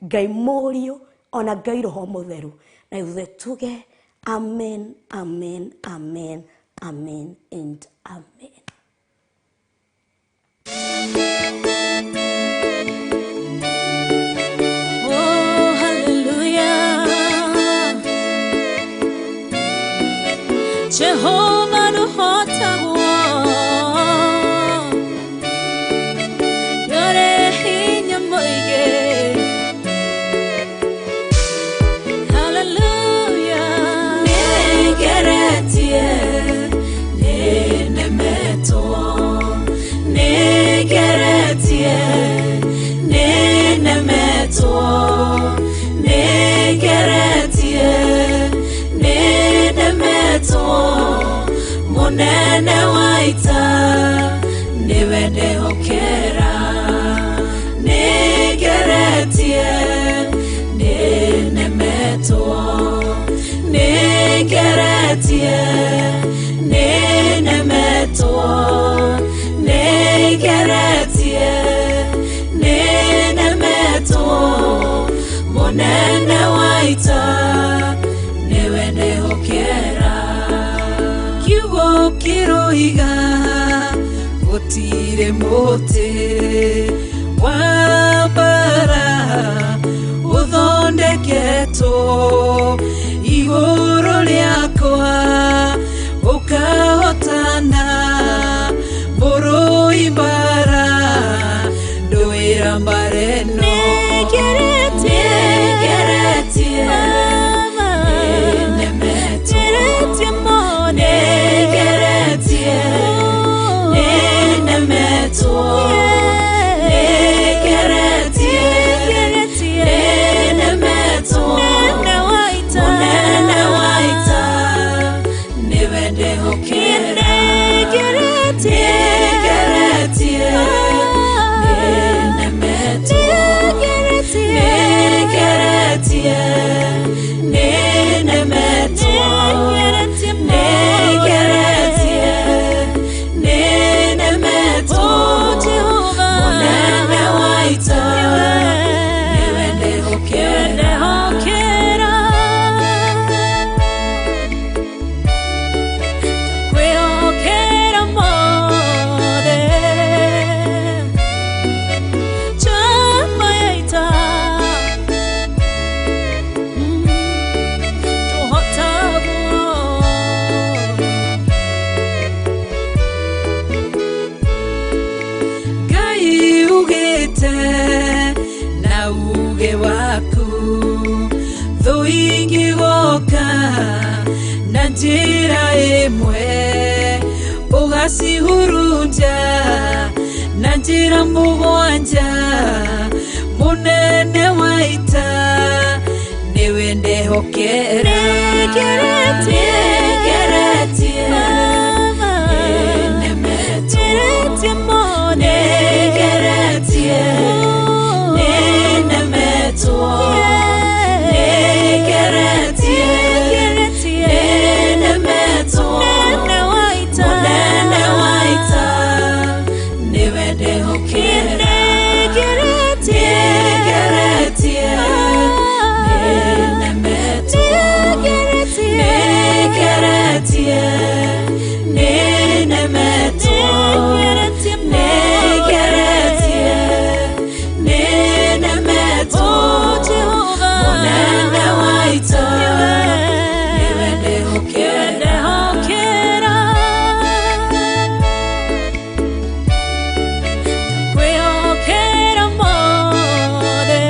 Ngai Mũriũ, ona Ngai Roho Mũtheru, na ithuĩ tuge amen, amen, amen, amen and amen. Oh, hallelujah. Nĩnemetwo, nĩngeretie, nĩnemetwo, nĩngeretie, nĩnemetwo, mũnene wa ita nĩwe ndehokera. Nĩngeretie, nĩnemetwo, nĩngeretie, nĩnemetwo, nĩngeretie, nĩnemetwo, mũnene wa ita nĩwe ndehokera. Kiugo kĩroiga gũtirĩ mũtĩ wa mbara ũthondeketwo igũrũ rĩakwa ũkahotana mũrũi mbara ndũĩra mbara ĩno. Nĩngeretie, nĩnemetwo, nĩngeretie, nĩnemetwo, nĩngeretie, nĩnemetwo, mũnene wa ita nĩwe ndehokera. Nĩngeretie, nĩnemetwo, nĩngeretie, nĩnemetwo, nĩngeretie, nĩnemetwo, mũnene wa ita nĩwe ndehokera. Kwĩhokera mothe njamba ya ita tũhotagwo. Ngai ugĩte na uge waku thũ ingĩgoka na njĩra ĩmwe ũgacihurunja na njĩra mũgwanja mũnene wa ita nĩwe ndehokera. Nĩngeretie, Nĩngeretie, nĩnemetwo, nĩngeretie, nĩnemetwo, nĩngeretie, nĩnemetwo, mũnene wa ita nĩwe ndehokera. Nĩngeretie, nĩnemetwo, nĩngeretie, nĩnemetwo, nĩngeretie, nĩnemetwo, mũnene wa ita nĩwe ndehokera. Kwĩhokera mothe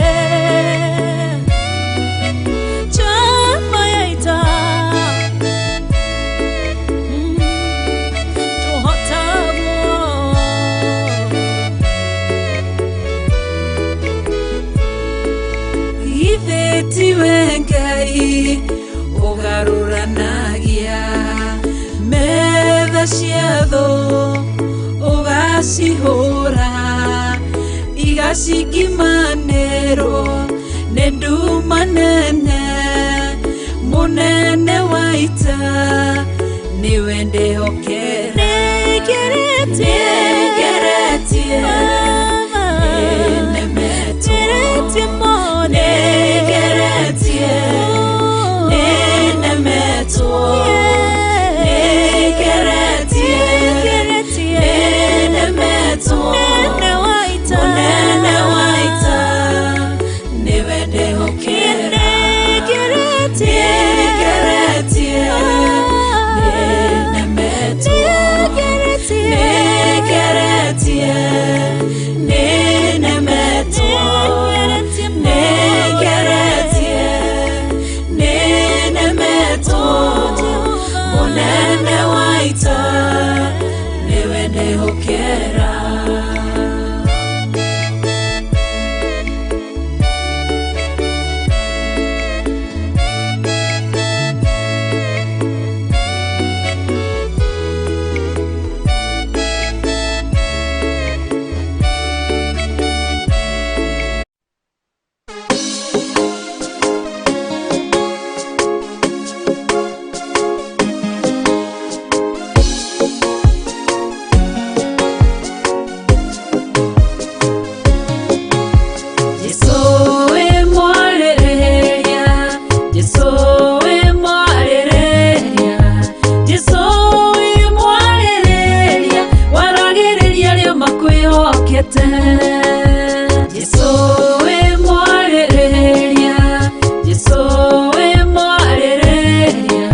njamba ya ita tũhotagwo. Githĩ tiwe Ngai ũgarũranagia metha cia thũ ũgacihũra igacingimanĩrwo nĩ nduma nene mũnene wa ita nĩwe ndehokera. Nĩngeretie, Nĩngeretie, nĩnemetwo, nĩngeretie, nĩnemetwo, nĩngeretie, nĩnemetwo, mũnene wa ita nĩwe ndehokera. Nĩngeretie, nĩnemetwo, nĩngeretie, makwĩhokete. Jesũ wĩ mwarĩrĩria, Jesũ wĩ mwarĩrĩria,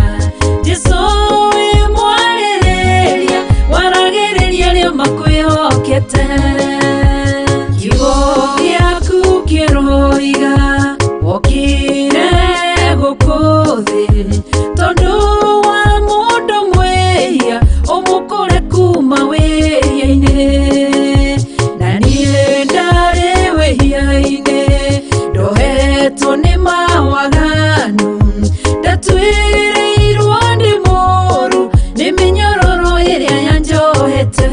Jesũ wĩ mwarĩrĩria, waragĩrĩria arĩa makwĩhokete. Kiugo gĩaku kĩroiga wokire gũkũ thĩ tondũ wa mũndũ mwĩhia ũmũkũre kuma wĩhia-inĩ, na niĩ ndarĩ wĩhia-inĩ ndohetwo nĩ mawaganu, ndatuĩrĩirwo nĩ mũru nĩ mĩnyororo ĩrĩa yanjohete.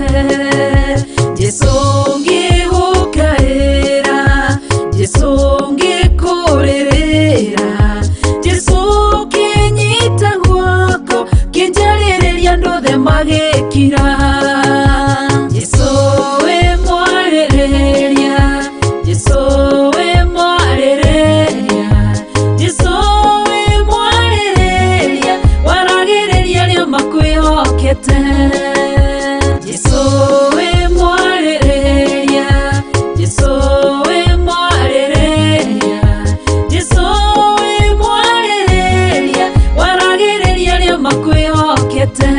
Jesũ ngĩgũkaĩra, Jesũ ngĩkũrĩrĩra, Jesũ kĩnyita guoko kĩnjarĩrĩria andũ othe magĩkira. Jesũ wĩ mwarĩrĩria, Jesũ wĩ mwarĩrĩria, Jesũ wĩ mwarĩrĩria, waragĩrĩria arĩa makwĩhokete. Jesũ wĩ mwarĩrĩria, Jesũ wĩ mwarĩrĩria, Jesũ wĩ mwarĩrĩria, waragĩrĩria arĩa makwĩhokete.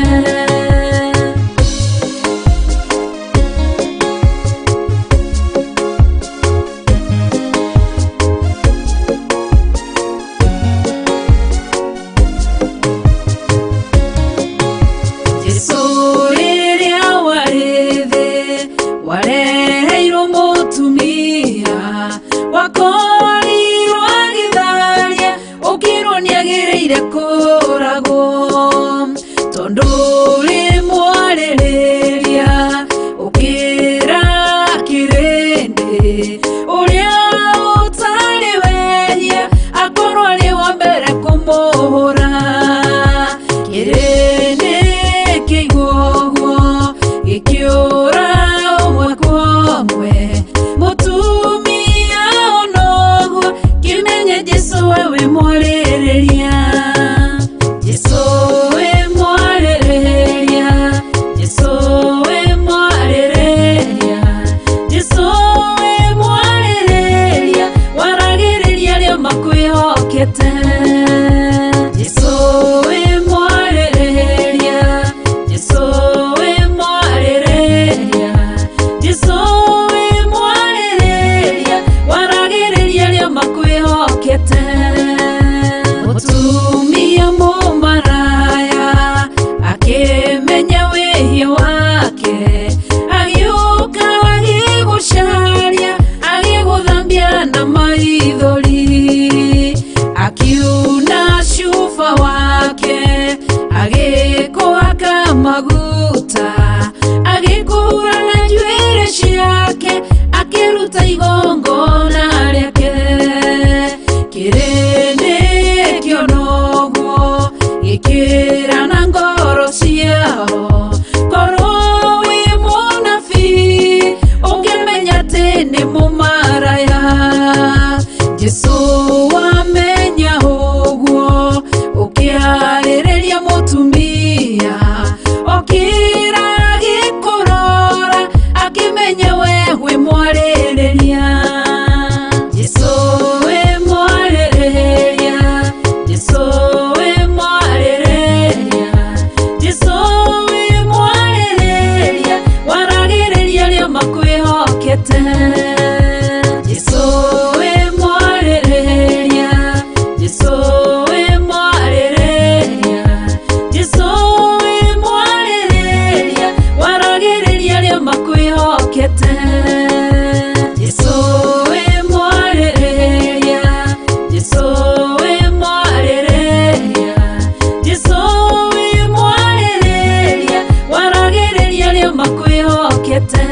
Jesũ rĩrĩa warĩ thĩ wareheirwo mũtumia wakorirwo agĩtharia ũkĩrwo nĩagĩrĩire kũragwo, tondũ ũrĩ mwarĩrĩria ũkĩra kĩrĩndĩ ũrĩa ũtarĩ wehia akorwo arĩ wa mbere kũmũhũra. Kĩrĩndĩ kĩigua ũguo gĩkĩũra ũmwe kwa ũmwe, mũtumia onoguo kĩmenye Jesũ we wĩ mwarĩrĩria. Jesũ wĩ mwarĩrĩria, Jesũ wĩ mwarĩrĩria, Jesũ wĩ mwarĩrĩria, waragĩrĩria arĩa makwĩhokete. Jesũ wĩ mwarĩrĩria, Jesũ wĩ mwarĩrĩria, Jesũ wĩ mwarĩrĩria, waragĩrĩria arĩa makwĩhokete. Mũtumia mũmaraya akĩmenya wĩhia wake, agĩũka agĩgũcaria, agĩgũthambia na maithori, akiuna cuba wake, agĩkũhaka maguta, agĩkũhura na njuĩrĩ ciake, akĩruta igongona rĩake. Kĩrĩndĩ kĩona ũguo gĩkĩra na ngoro ciao, korwo wĩ mũnabii ũngĩmenya atĩ nĩ mũmaraya. Jesũ wamenya ũguo ũkĩarĩrĩria mũtumia, okĩra agĩkũrora akĩmenya we wĩ mwarĩrĩria. Jesũ wĩ mwarĩrĩria, Jesũ wĩ mwarĩrĩria, Jesũ wĩ mwarĩrĩria, waragĩrĩria arĩa makwĩhokete. Jesũ wĩ mwarĩrĩria, Jesũ wĩ mwarĩrĩria, Jesũ wĩ mwarĩrĩria, waragĩrĩria arĩa makwĩhokete. Jesũ wĩ mwarĩrĩria, Jesũ wĩ mwarĩrĩria, Jesũ wĩ mwarĩrĩria, waragĩrĩria arĩa makwĩhokete.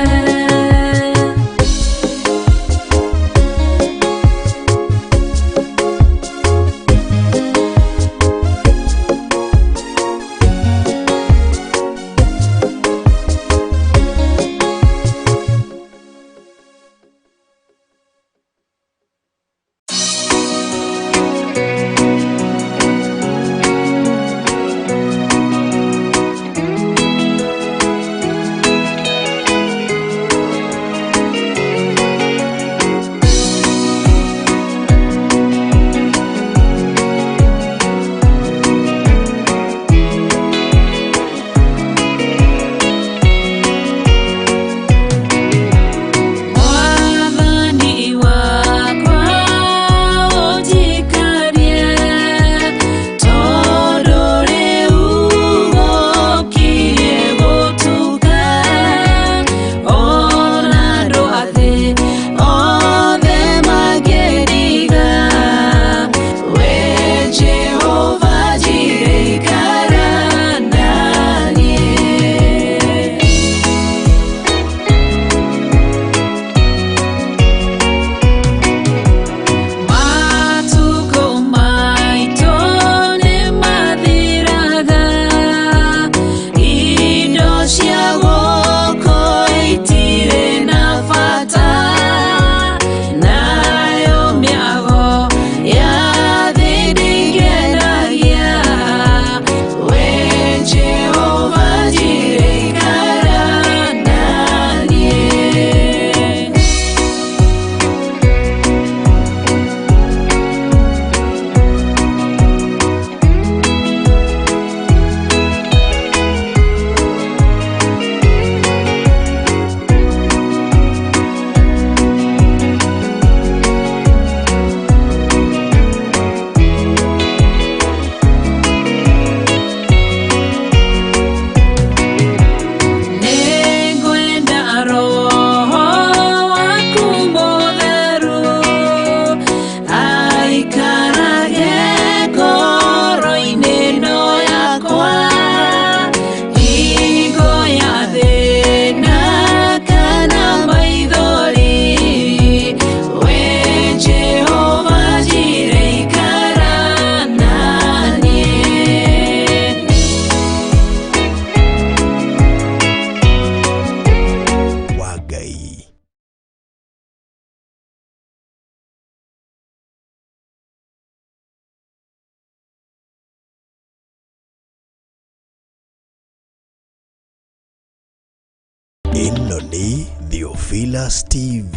Ĩno nĩ Theophilus TV,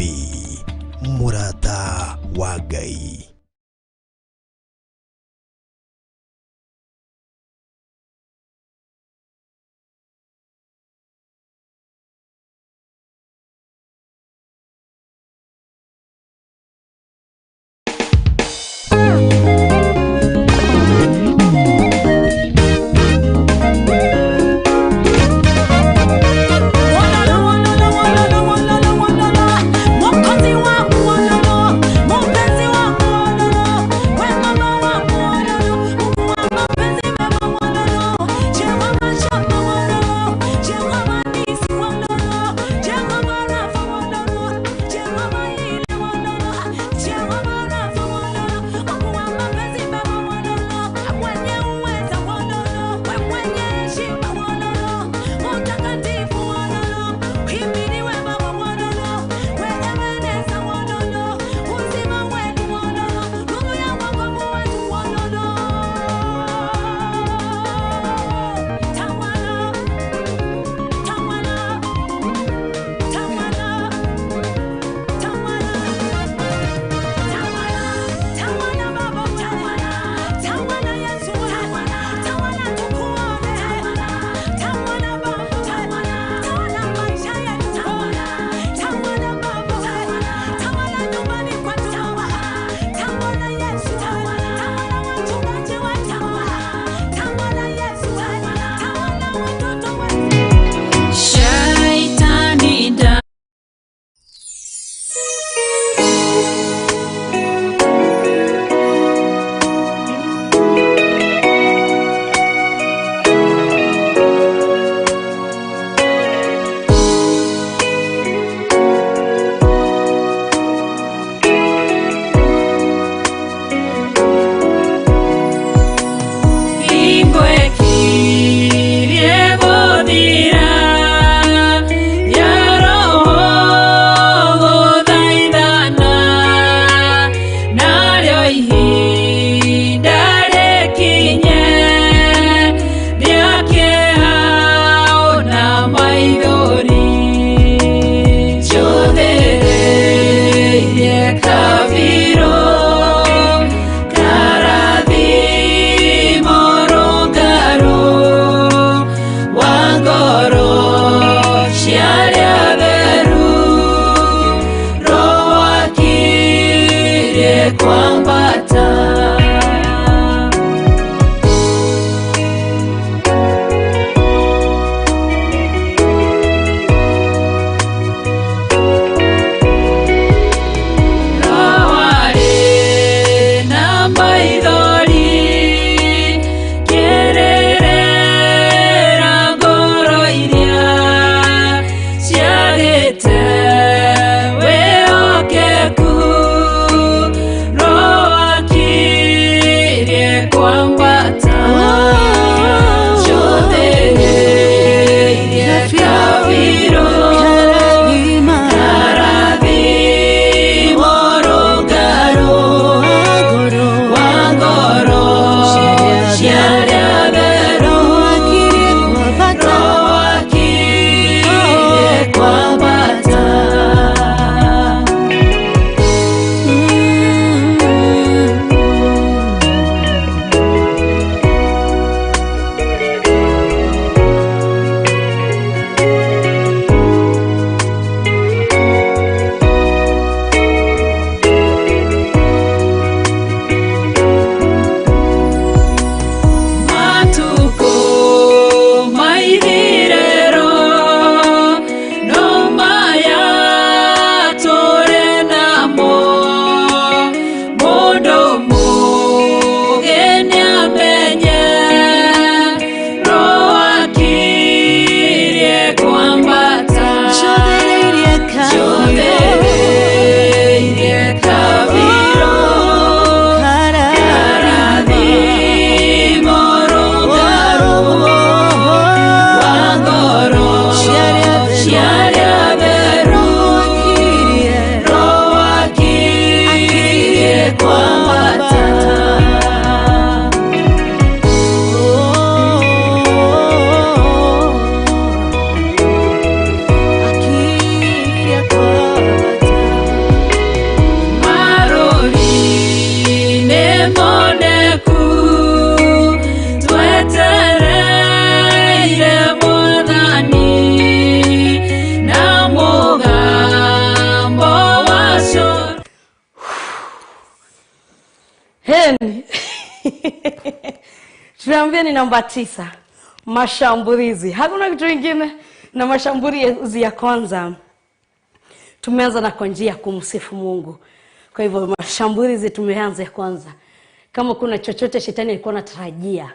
mũrata wa Ngai. Mwokozi wangu, wololo, mpenzi wangu. Heni. Tunaambia ni namba 9. Mashambulizi. Hakuna kitu kingine na mashambulizi ya kwanza. Tumeanza na kwa njia ya kumsifu Mungu. Kwa hivyo mashambulizi tumeanza ya kwanza. Kama kuna chochote shetani alikuwa anatarajia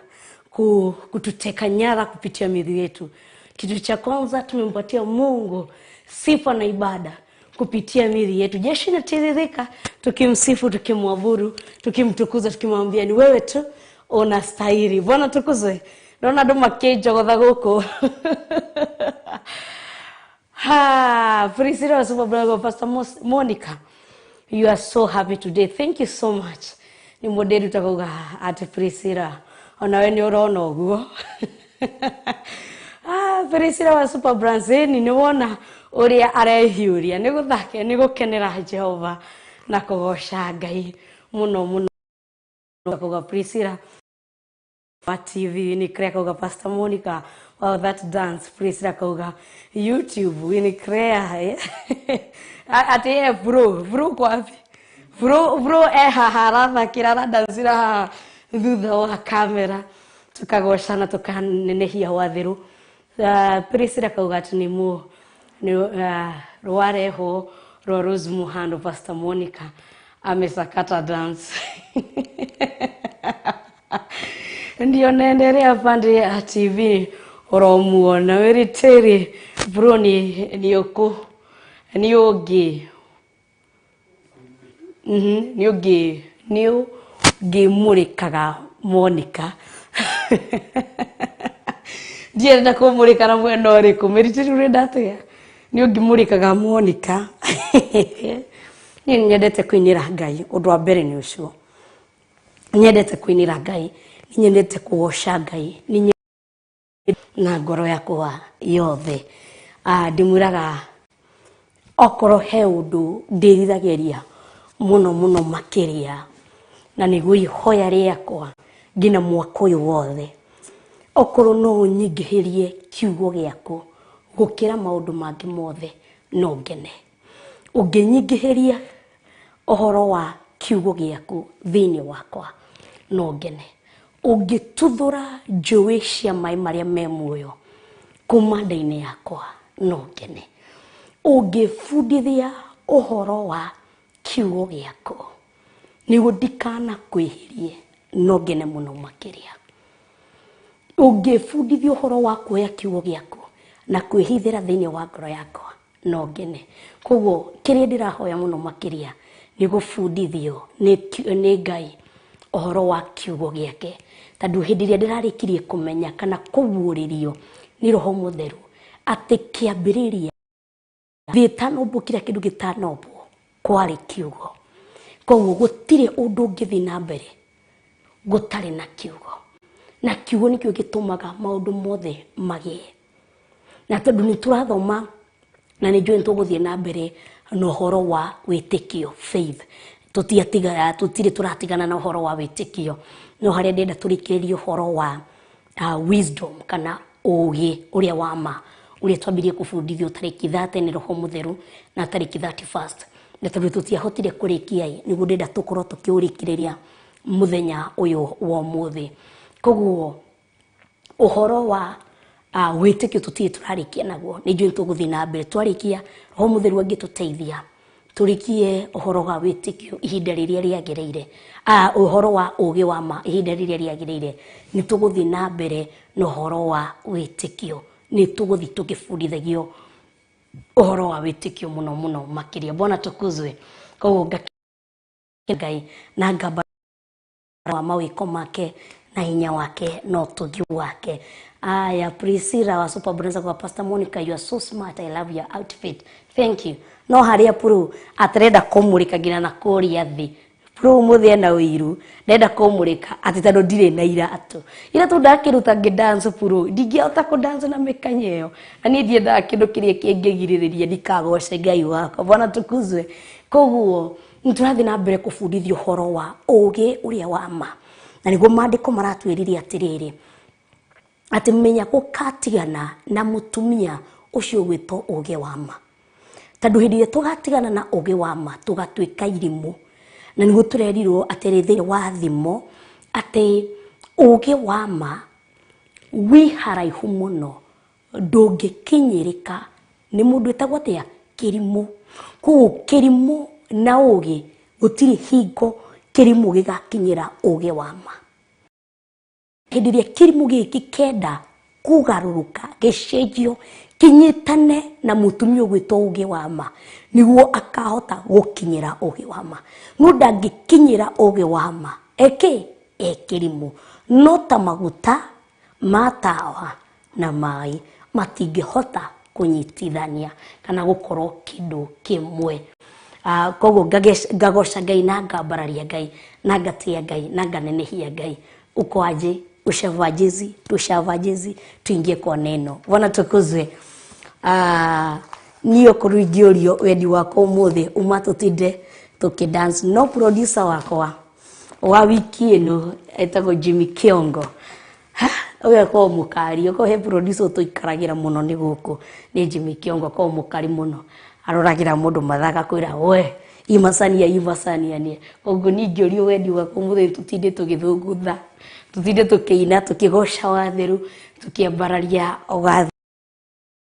kututeka nyara kupitia miili yetu, kitu cha kwanza tumempatia Mungu sifa na ibada kupitia miili yetu. Jeshi inatiririka tukimsifu, tukimwabudu, tukimtukuza, tukimwambia ni wewe tu unastahili. Bwana tukuzwe. Naona andũ makĩnjogotha gũkũ. Ha, Priscilla wa Super Blogger, Pastor Monica, you are so happy today. Thank you so much. Ni mũndĩru takauga atĩ Priscilla, onawe nĩ ũrona ũguo. Ah, Priscilla wa Super Brands, nĩ wona ũrĩa arehiũria, nĩ gũthake, nĩ gũkenera Jehova na kũgoca Ngai mũno mũno. Kauga Priscilla wa TV ni Crea kauga Pastor Monica, wow, that dance. Priscilla kauga YouTube ni Crea ati bro bro kwa bro bro haha arathakĩra aradancĩra haha thutha wa kamera, tukagocana tukanenehia watheru. Priscilla kauga ati ni mu ni rwarehwo rwa Rose Muhando. Pastor Monica amesakata dance. Ndio naendelea pande ya TV oromuona weriteri bro ni uku ni ugi ni ugi ni ugi murikaga Monica. Ndienda kumurika na mwena uriku meriteri urenda atia ni ugi murikaga Monica. Ni nyendete kuinira Ngai undu wa mbere ni ucio nyendete kuinira Ngai, nyendete kugoca Ngai ni na ngoro yakwa yothe. Ndimwiraga okorwo he undu ndiriragĩria muno muno makiria na niguo ihoya rĩakwa nginya mwaka ũyũ wothe, okorwo no ũnyingĩhĩrie kiugo gĩaku gũkĩra maũndũ mangĩ mothe no ngene. Ũngĩnyingĩhĩria ũhoro wa kiugo gĩaku thĩinĩ wakwa no ngene. Ũngĩtuthũra njũĩ cia maĩ marĩa me muoyo kuma nda-inĩ yakwa no ngene. Ũngĩbundithia ũhoro wa kiugo gĩaku nĩguo ndikanakwĩhĩrie no ngene mũno makĩria. Ũngĩbundithia ũhoro wa kuoya kiugo gĩaku na kwĩhithĩra thĩinĩ wa ngoro yakwa no ngene. Koguo kĩrĩa ndĩrahoya mũno makĩria nĩ gũbundithio nĩ Ngai ũhoro wa kiugo gĩake, tondũ hĩndĩ ĩrĩa ndĩrarĩkirie kũmenya kana kũguũrĩrio nĩ Roho Mũtheru atĩ kĩambĩrĩria thĩ ĩtanombwo kĩrĩa kĩndũ gĩtanombwo kwarĩ kiugo. Koguo gũtirĩ ũndũ ũngĩthiĩ na mbere gũtarĩ na kiugo, na kiugo nĩkĩo gĩtũmaga maũndũ mothe magĩe. Na tondũ nĩ tũrathoma na nĩ njũĩ nĩ tũgũthiĩ na mbere na ũhoro wa wĩtĩkio, faith. Tũtirĩ tũratigana na ũhoro wa wĩtĩkio, no harĩa ndĩrenda tũrĩkĩrĩrie ũhoro wa wisdom kana ũũgĩ ũrĩa wa ma ũrĩa twambirie kũbundithio tarĩki 30 nĩ Roho Mũtheru na tarĩki 31, na tondũ tũtiahotire kũrĩkia nĩguo ndĩrenda tũkorwo tũkĩũrĩkĩrĩria mũthenya ũyũ wa ũmũthĩ. Koguo ũhoro wa wĩtĩkio tũtirĩ tũrarĩkia naguo, nĩ njũĩ tũgũthiĩ na mbere twarĩkia Roho Mũtheru angĩtũteithia tũrĩkie ũhoro wa wĩtĩkio ihinda rĩrĩa rĩagĩrĩire, ũhoro wa ũũgĩ wa ma ihinda rĩrĩa rĩagĩrĩire, nĩ tũgũthiĩ na mbere na ũhoro wa wĩtĩkio, nĩ tũgũthiĩ tũgĩbundithagio ũhoro wa wĩtĩkio mũno mũno makĩria. Bwana tukuzwe. Koguo Ngai na ngamba wa mawĩko make na hinya wake na ũtugi wake. Aya, Priscilla wa Super Bonanza kwa Pastor Monica, you are so smart, I love your outfit, thank you. No haria puru atarenda kũmũrĩka nginya na kũrĩa thĩ. Puru ũmũthĩ ena ũiru, ndenda kũmũrĩka atĩ tondũ ndirĩ na iratũ. Iratũ ndakĩruta ngĩ-dance puru, ndingĩhota kũ-dance na mĩkanya ĩyo. Na niĩ ndiendaga kĩndũ kĩrĩa kĩngĩgirĩrĩria ndikagoce Ngai wakwa. Bwana tukuzwe. Koguo nĩ tũrathiĩ na mbere kũbundithio ũhoro wa ũũgĩ ũrĩa wa ma. Na nĩguo maandĩko maratwĩrire atĩrĩrĩ, atĩ menya gũkatigana na mũtumia ũcio ũgwĩtwo ũũgĩ wa ma. Tondũ hĩndĩ ĩrĩa tũgatigana na ũũgĩ wa ma tũgatuĩka irimũ. Na nĩguo tũrerirwo atĩrĩ thĩinĩ wa thimo atĩ ũũgĩ wa ma wĩ haraihu mũno, ndũngĩkinyĩrĩka nĩ mũndũ wĩtagwo atĩa? Kĩrimũ. Koguo kĩrimũ na ũũgĩ gũtirĩ hingo kĩrimũ gĩgakinyĩra ũũgĩ wa ma. Hĩndĩ ĩrĩa kĩrimũ gĩkĩ kenda kũgarũrũka gĩcenjio kĩnyitane na mũtumia ũgwĩtwo ũũgĩ wa ma, nĩguo akahota gũkinyĩra ũũgĩ wa ma. No ndangĩkinyĩra ũũgĩ wa ma eke e kĩrimũ. No ta maguta ma tawa na maĩ matingĩhota kũnyitithania kana gũkorwo kĩndũ kĩmwe. Koguo ngagoca Ngai na ngambararia Ngai na ngatĩa Ngai na nganenehia Ngai. Uko aje? Ushavaa jezi? Tushavaa jezi, tuingie kwa neno. Bwana tukuzwe. Niĩ okorwo ingĩũrio wendi wakwa ũmũthĩ uma tũtinde tũkĩdance, no producer wakwa wa wiki ĩno etagwo Jimmy Kiongo. Ũyũ akoragwo mũkari, okorwo he producer ũtũikaragĩra mũno nĩ gũkũ nĩ Jimmy Kiongo, akoragwo mũkari mũno, aroragĩra mũndũ mathaa agakwĩra we imacania imacania nĩ. Koguo niĩ ingĩũrio wendi wakwa ũmũthĩ tũtinde tũgĩthũngũtha, tũtinde tũkĩina, tũkĩgoca watheru, tũkĩambararia watheru.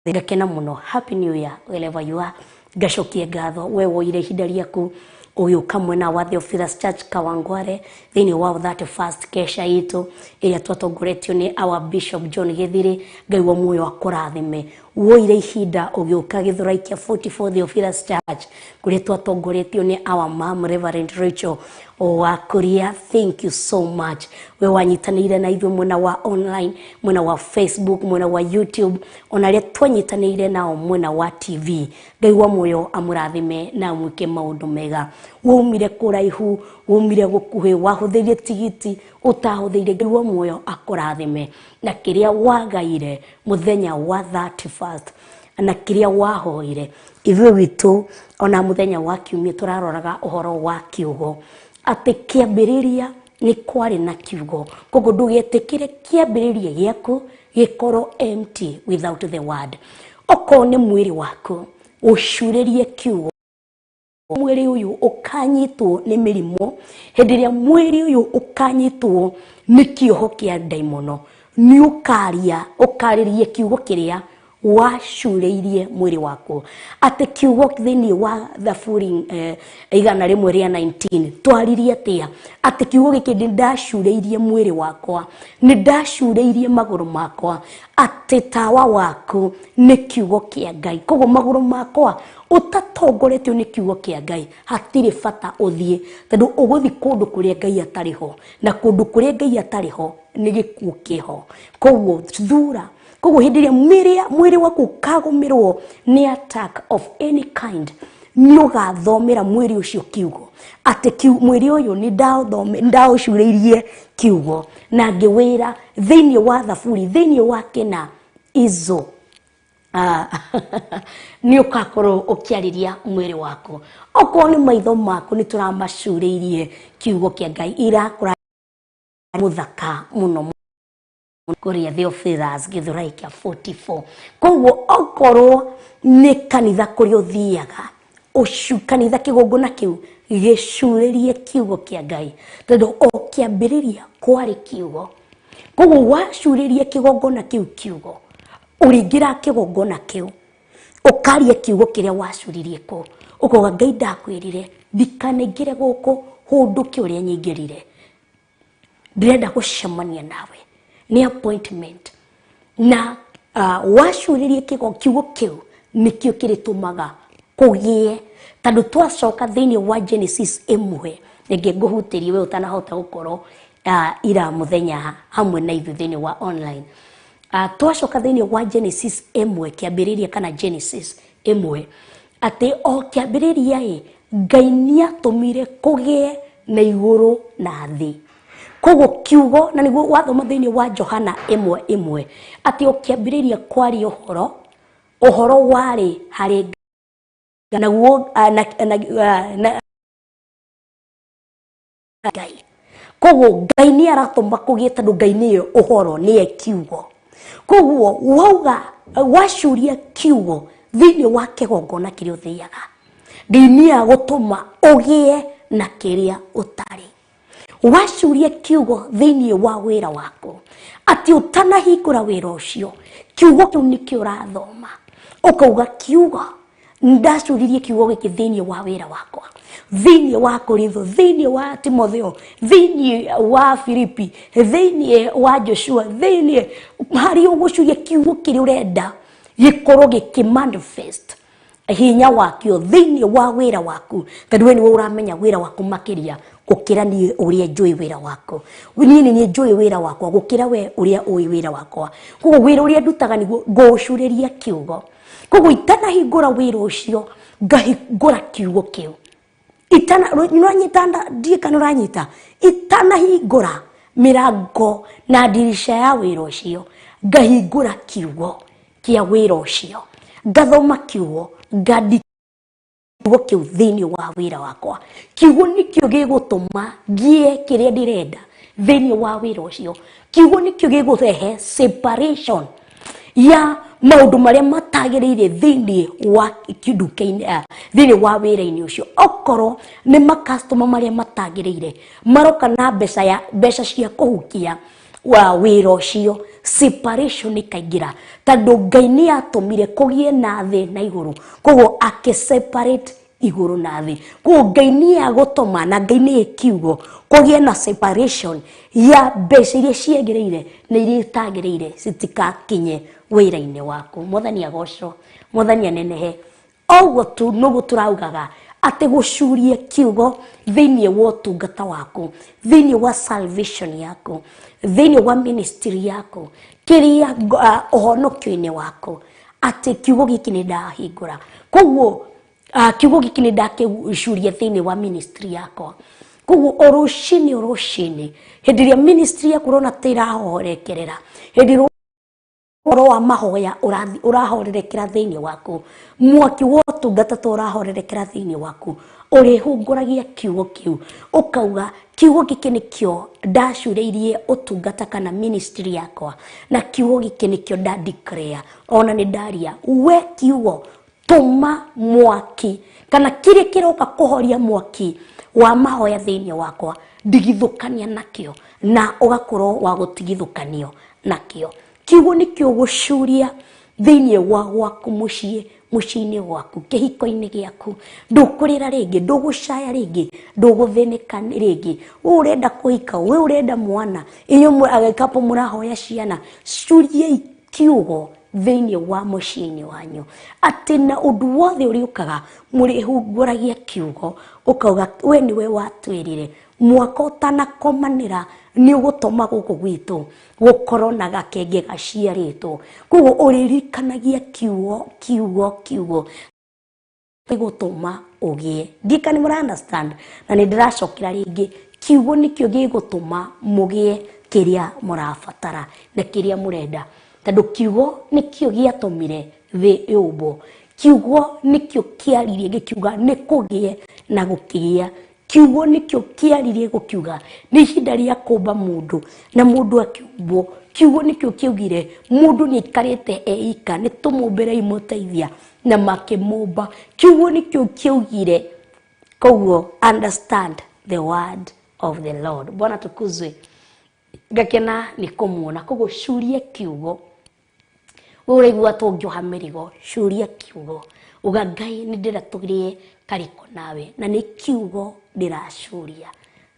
Ngakena mũno. Happy New Year wherever you are. Ngacokia ngatho we woire ihinda rĩaku ũgĩũka mwena wa Theophilus Church Kawangware thĩinĩ wa 31st kesha itũ ĩrĩa twatongoretio nĩ our Bishop John Gĩthirĩ. Ngai wa muoyo akũrathime. Woire ihinda ũgĩũka Gĩthũrai kĩa 44 Theophilus Church kũrĩa twatongoretio nĩ our mom Reverend Rachel wa Kuria. Thank you so much. We wanyitanĩire na ithuĩ mwena wa online, mwena wa Facebook, mwena wa YouTube, ona arĩa twanyitanĩire nao mwena wa TV. Ngai wa muoyo amũrathime na amwĩke maũndũ mega. Waumire kũraihu, waumire gũkuhĩ, wahũthĩrire tigiti, ũtahũthĩire, Ngai wa muoyo akũrathime na kĩrĩa wagaire mũthenya wa 31st na kĩrĩa wahoire. Ithuĩ witũ ona mũthenya wa kiumia tũraroraga ũhoro wa kiugo, atĩ kĩambĩrĩria nĩ kwarĩ na kiugo. Koguo ndũgetĩkĩre kĩambĩrĩria gĩaku gĩkorwo empty without the word. Okorwo nĩ mwĩrĩ waku, ũcurĩrie kiugo. Mwĩrĩ ũyũ ũkanyitwo nĩ mĩrimũ, hĩndĩ ĩrĩa mwĩrĩ ũyũ ũkanyitwo nĩ kĩoho kĩa ndaimono, nĩ ũkaria, ũkarĩrie kiugo kĩrĩa wacurĩirie mwĩrĩ waku. Atĩ kiugo thĩinĩ wa Thaburi 119 twaririe atĩa? Atĩ kiugo gĩkĩ nĩ ndacurĩirie mwĩrĩ wakwa, nĩ ndacurĩirie magũrũ makwa, atĩ tawa waku nĩ kiugo kĩa Ngai. Koguo magũrũ makwa ũtatongoretio nĩ kiugo kĩa Ngai hatirĩ bata ũthiĩ, tondũ ũgũthiĩ kũndũ kũrĩa Ngai atarĩ ho, na kũndũ kũrĩa Ngai atarĩ ho nĩ gĩkuũ kĩho. Koguo thura. Koguo hĩndĩ ĩrĩa mwĩrĩ waku ũkagũmĩrwo nĩ attack of any kind, nĩ ũgathomera mwĩrĩ ũcio kiugo, atĩ mwĩrĩ ũyũ nĩ ndaũcurĩirie kiugo na ngĩwĩra thĩinĩ wa Thaburi, thĩinĩ wa kĩna izo nĩ ũgakorwo ũkĩarĩria mwĩrĩ waku. Okorwo nĩ maitho maku, nĩ tũramacurĩirie kiugo kĩa Ngai. Irakũra mũthaka mũno kũrĩa Theophilus Gĩthũrai kĩa 44. Koguo okorwo nĩ kanitha kũrĩa ũthiaga, kanitha kĩgongona kĩu gĩcurĩrie kiugo kĩa Ngai, tondũ o kĩambĩrĩria kwarĩ kiugo. Koguo wacurĩria kĩgongona kĩu kiugo, ũrĩingĩra kĩgongona kĩu ũkaria kiugo kĩrĩa wacuririe kũu, ũkauga Ngai ndakwĩrire ndikanaingĩre gũkũ hũndũke ũrĩa nyingĩrire, ndĩrenda gũcemania nawe, nĩ appointment. Na wacurĩrie kiugo kĩu nĩkĩo kĩrĩtũmaga kũgĩe, tondũ twacoka thĩinĩ wa Genesis 1, rĩngĩ ngũhutĩrie we ũtanahota gũkorwo ira mũthenya hamwe na ithuĩ thĩinĩ wa online. Twacoka thĩinĩ wa Genesis 1, kĩambĩrĩria kana Genesis 1, atĩ o kĩambĩrĩria ĩ, Ngai nĩatũmire kũgĩe na igũrũ na thĩ. Koguo kiugo, na nĩguo wathoma thĩinĩ wa Johana 1:1, atĩ o kĩambĩrĩria kwarĩ ũhoro, ũhoro warĩ harĩ Ngai, naguo, na, na, na, Ngai. Koguo Ngai nĩ aratũma kũgĩe, tondũ Ngai nĩwe ũhoro, nĩwe kiugo. Koguo wauga, wacuria kiugo thĩinĩ wa kĩgongona kĩrĩa ũthiaga, Ngai nĩ agũtũma ũgĩe na kĩrĩa ũtarĩ. Wacuria kiugo thĩinĩ wa wĩra waku atĩ ũtanahingũra wĩra ũcio kiugo kĩu nĩkĩo ũrathoma, ũkauga kiugo ndacuririe kiugo gĩkĩ thĩinĩ wa wĩra wakwa, thĩinĩ wa Korintho, thĩinĩ wa Timotheo, thĩinĩ wa Filipi, thĩinĩ wa Joshua, thĩinĩ harĩa ũgũcuria kiugo kĩrĩa ũrenda gĩkorwo gĩkĩ manifest hinya wakio thĩinĩ wa wĩra waku, tondũ we nĩwe ũramenya wĩra waku makĩria gũkĩra niĩ ũrĩa njũĩ wĩra waku. Niĩ nĩ niĩ njũĩ wĩra wakwa gũkĩra we ũrĩa ũĩ wĩra wakwa. Koguo wĩra ũrĩa ndutaga nĩguo ngũũcurĩria kiugo. Koguo itanahingũra wĩra ũcio ngahingũra kiugo kĩu. Itana ndiĩ kana ũranyita, itanahingũra mĩrango na ndirica ya wĩra ũcio ngahingũra kiugo kĩa wĩra ũcio, ngathoma kiugo, ngandika kiugo kĩu thĩinĩ wa wĩra wakwa. Kiugo nĩkĩo gĩgũtũma ngĩe kĩrĩa ndĩrenda thĩinĩ wa wĩra ũcio. Kiugo nĩkĩo gĩgũrehe separation ya maũndũ marĩa matagĩrĩire thĩinĩ wa nduka-inĩ, thĩinĩ wa wĩra-inĩ ũcio. Okorwo nĩ makastoma marĩa matagĩrĩire maroka na mbeca cia kũhukia wa wĩra ũcio, separation ĩkaingĩra, tondũ Ngai nĩ atũmire kũgĩe na thĩ na igũrũ, koguo akĩ separate igũrũ na thĩ. Koguo Ngai nĩ agũtũma, na Ngai nĩ kiugo, kũgĩe na separation ya mbeca iria ciagĩrĩire na iria itagĩrĩire citikakinye wĩra-inĩ waku. Mwathani agocwo, Mwathani anenehe. Oguo tu nĩguo tũraugaga atĩ gũcuria kiugo thĩinĩ wa ũtungata waku, thĩinĩ wa salvation yaku, thĩinĩ wa ministry yaku, kĩrĩa ũhonokio-inĩ waku, atĩ kiugo gĩkĩ nĩ ndahingũra. Koguo kiugo gĩkĩ nĩ ndakĩcuria thĩinĩ wa ministry yakwa. Koguo o rũcinĩ o rũcinĩ hĩndĩ ĩrĩa ministry yaku ũrona ta ĩrahorekerera, hĩndĩ ĩrĩa ũhoro wa mahoya ũrahorerekera thĩinĩ waku, mwaki wa ũtungata ta ũrahorerekera thĩinĩ waku, ũrĩhungũragia kiugo kĩu, ũkauga kiugo gĩkĩ nĩkĩo ndacurĩirie ũtungata kana ministry yakwa, na kiugo gĩkĩ nĩkĩo nda declare, ona nĩ ndaria. We kiugo tũma mwaki kana kĩrĩa kĩroka kũhoria mwaki wa mahoya thĩinĩ wakwa, ndigithũkania nakĩo, na ũgakorwo wa gũtigithũkanio nakĩo. Kiugo nĩkĩo gũcuria thĩinĩ wa gwaku mũciĩ, mũciĩ-inĩ gwaku, kĩhiko-inĩ gĩaku. Ndũkũrĩra rĩngĩ, ndũgũcaya rĩngĩ, ndũgũthĩnĩka rĩngĩ. We ũrenda kũhika, we ũrenda mwana, inyuĩ agĩkapo mũrahoya ciana, curiai kiugo thĩinĩ wa mũciĩ-inĩ wanyu, atĩ na ũndũ wothe ũrĩũkaga mũrĩhungũragia kiugo, ũkauga we nĩwe watwĩrire mwaka ũtanakomanĩra nĩ ũgũtũma gũkũ gwitũ gũkorwo na gakenge gaciarĩtwo. Koguo ũrĩririkanagia kiugo, kiugo, kiugo gĩgũtũma ũgĩe. Ndiũĩ kana nĩ mũra understand, na nĩ ndĩracokera rĩngĩ, kiugo nĩkĩo gĩgũtũma mũgĩe kĩrĩa mũrabatara na kĩrĩa mũrenda, tondũ kiugo nĩkĩo gĩatũmire thĩ yũmbwo. Kiugo nĩkĩo kĩaririe gĩkiuga nĩ kũgĩe na gũkĩgĩa. Kiugo nĩkĩo kĩaririe gũkiuga nĩ ihinda rĩa kũmba mũndũ na mũndũ akĩũmbwo. Kiugo nĩkĩo kĩaugire mũndũ nĩ aikarĩte eika, nĩ tũmũmbĩrei mũteithia, na makĩmũmba. Kiugo nĩkĩo kĩaugire. Koguo understand the word of the Lord. Bwana tukuzwe. Ngakena nĩ kũmuona. Koguo curia kiugo. We ũraigua tũngĩoha mĩrigo, curia kiugo. Uga Ngai nĩ ndĩrenda tũgĩe karĩko nawe, na nĩ kiugo ndĩracuria,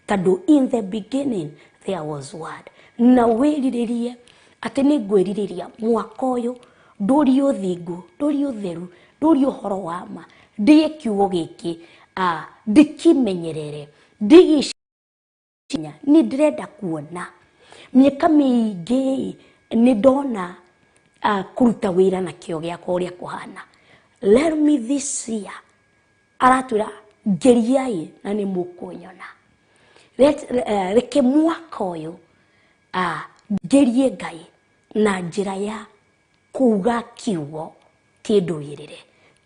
tondũ in the beginning there was word. Na wĩrirĩrie atĩ nĩ ngwĩrirĩria mwaka ũyũ ndũrie ũthingu, ndũrie ũtheru, ndũrie ũhoro wa ma, ndĩe kiugo gĩkĩ, ndĩkĩmenyerere, ndigĩcinya. Nĩ ndĩrenda kuona mĩaka mĩingĩ nĩ ndona kũruta wĩra na kĩo gĩakwa ũrĩa kũhana. Let me this year aratwĩra ngeriai na nĩ mũkũnyona. Reke mwaka ũyũ ngerie Ngai na njĩra ya kuga kiugo kĩndũĩrĩre,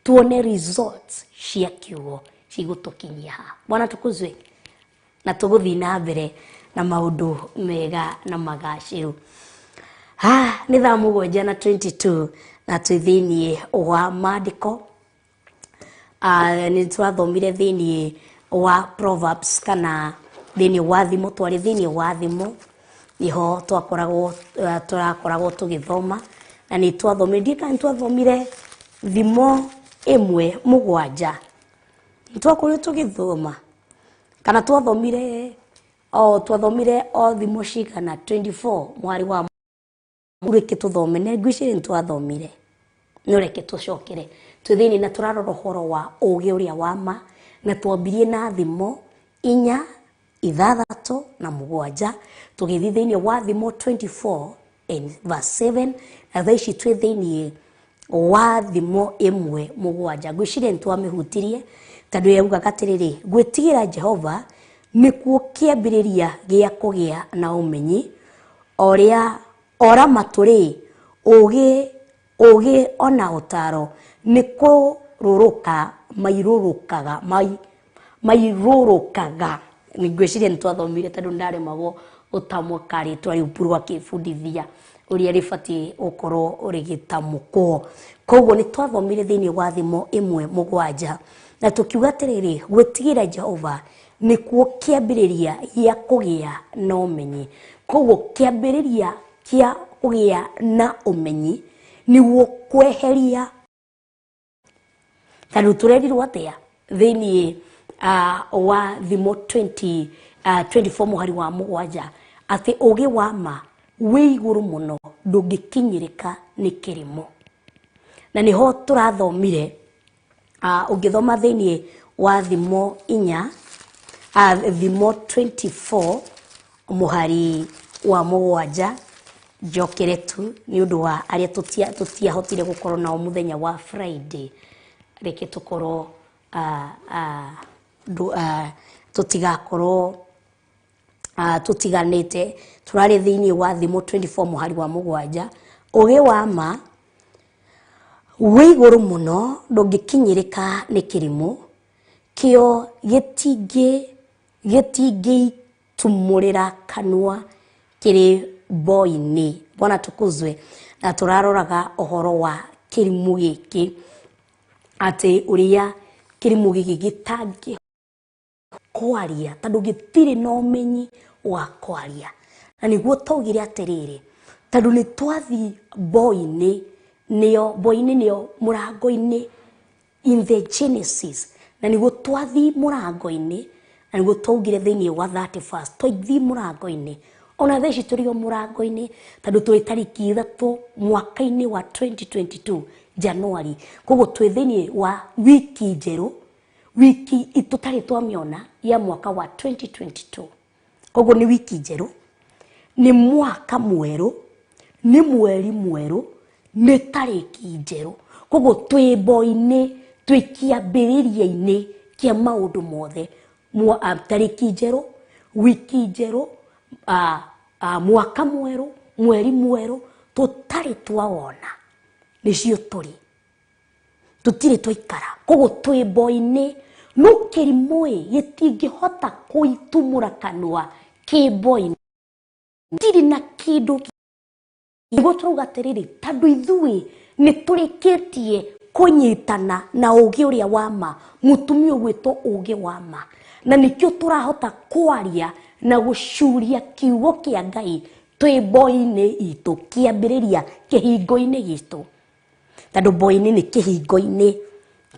tuone results cia kiugo cigũtũkinyia ha. Bwana tukuzwe. Na tũgũthiĩ na mbere na maũndũ mega na magacĩru. Nĩ thaa 7:22 na twĩ thĩiniĩ wa maandĩko. Nĩ twathomire thĩiniĩ Wa Proverbs kana thĩinĩ wa Thimo, twarĩ thĩinĩ wa Thimo niho twakoragwo, tũrakoragwo tũgĩthoma na nĩ twathomire, ndiĩ kana nĩ twathomire Thimo 1:7, nĩ twakorirwo tũgĩthoma kana twathomire o twathomire o Thimo cigana 24 mũhari wa reke tũthome nĩ ngwĩciria nĩ twathomire, no reke tũcokere twĩ thĩinĩ na tũrarora ũhoro wa ũgĩ ũrĩa wa ma, na twambirie na Thimo 4, 6 na 7, tũgĩthiĩ thĩinĩ wa Thimo 24 and verse 7, na thaa ici twĩ thĩinĩ wa Thimo 1:7. Ngwĩciria nĩ twamĩhutirie tondũ yaugaga atĩrĩrĩ, gwĩtigĩra Jehova nĩkuo kĩambĩrĩria gĩa kũgĩa na ũmenyi, orĩa ora matũrĩ ũgĩ ũgĩ ona ũtaro nĩ kũrũrũka mairũrũkaga mairũrũkaga. Ngwĩciria nĩ twathomire tondũ ndaremagwo gũtamũka rĩtwa rĩu Puru akĩbundithia ũrĩa rĩbatiĩ gũkorwo rĩgĩtamũkwo. Koguo nĩ twathomire thĩinĩ wa Thimo 1:7 na tũkiuga atĩrĩrĩ, gwĩtigĩra Jehova nĩkuo kĩambĩrĩria gĩa kũgĩa na ũmenyi. Koguo kĩambĩrĩria kĩa kũgĩa na ũmenyi nĩguo kweheria, tondũ tũrerirwo atĩa thĩinĩ wa Thimo 24 mũhari wa 7 atĩ ũgĩ wa ma wĩ igũrũ mũno ndũngĩkinyĩrĩka nĩ kĩrimũ. Na nĩho tũrathomire, ũngĩthoma thĩinĩ wa Thimo 4, Thimo 24 mũhari wa 7, njokere tu nĩ ũndũ wa arĩa tũtiahotire gũkorwo nao mũthenya wa Friday, reke tũkorwo tũtigakorwo tũtiganĩte. Tũrarĩ thĩinĩ wa Thimo 24 mũhari wa 7, ũgĩ wa ma wĩ igũrũ mũno ndũngĩkinyĩrĩka nĩ kĩrimũ, kĩo gĩtingĩitumũrĩra kanua kĩrĩ boinĩ. Bwana tukuzwe. Na tũraroraga ũhoro wa kĩrimũ gĩkĩ, atĩ ũrĩa kĩrimũ gĩkĩ gĩtangĩ kwaria tondũ gĩtirĩ na ũmenyi wa kwaria. Na nĩguo twaugire atĩrĩrĩ, tondũ nĩ twathiĩ boinĩ, nĩyo boinĩ nĩyo mũrango-inĩ in the Genesis, na nĩguo twathiĩ mũrango-inĩ, na nĩguo twaugire thĩinĩ wa 31st twathiĩ mũrango-inĩ, ona thaa ici tũrĩ o mũrango-inĩ tondũ twĩ tarĩki 3 mwaka-inĩ wa 2022 January. Koguo twĩ thĩinĩ wa wiki njerũ, wiki tũtarĩ twamĩona ya mwaka wa 2022. Koguo nĩ wiki njerũ, nĩ mwaka mwerũ, nĩ mweri mwerũ, nĩ tarĩki njerũ. Koguo twĩ boinĩ, twĩ kĩambĩrĩria-inĩ kĩa maũndũ mothe. Tarĩki njerũ, wiki njerũ, mwaka mwerũ, mweri mwerũ, tũtarĩ twawona nĩcio tũrĩ, tũtirĩ twaikara. Koguo twĩ boinĩ, no kĩrimũ ĩ gĩtingĩhota kũitumũra kanua kĩ boinĩ, gĩtirĩ na kĩndũ. Nĩguo tũrauga atĩrĩrĩ, tondũ ithuĩ nĩ tũrĩkĩtie kũnyitana na ũgĩ ũrĩa wa ma, mũtumia ũgwĩtwo ũgĩ wa ma, na nĩkĩo tũrahota kwaria na gũcuria kiugo kĩa Ngai twĩ boinĩ itũ, kĩambĩrĩria kĩhingo-inĩ gitũ, tondũ boinĩ nĩ kĩhingo-inĩ,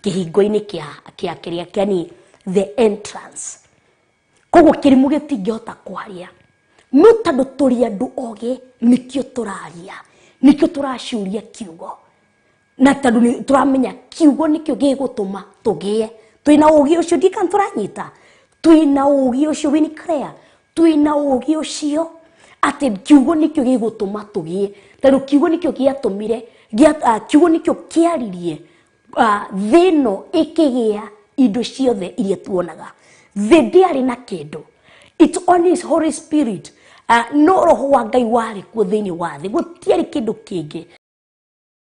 kĩhingo-inĩ kĩa kĩrĩa kĩa the entrance. Koguo kĩrimũ gĩtingĩhota kwaria, no tondũ tũrĩ andũ ogĩ nĩkĩo tũraria, nĩkĩo tũracuria kiugo, na tondũ nĩ tũramenya kiugo nĩkĩo gĩgũtũma tũgĩe. Twĩna ũgĩ ũcio, ndiĩ kana tũranyita, twĩna ũgĩ ũcio, wĩ clear, twĩna ũgĩ ũcio atĩ kiugo nĩkĩo gĩgũtũma tũgĩe, tondũ kiugo nĩkĩo gĩatũmire, kiugo nĩkĩo kĩaririe thĩ ĩno ĩkĩgĩa indo ciothe iria tuonaga. Thĩ ndĩarĩ na kĩndũ, it only is Holy Spirit, no roho wa Ngai warĩ kuo thĩinĩ wa thĩ, gũtiarĩ kĩndũ kĩngĩ.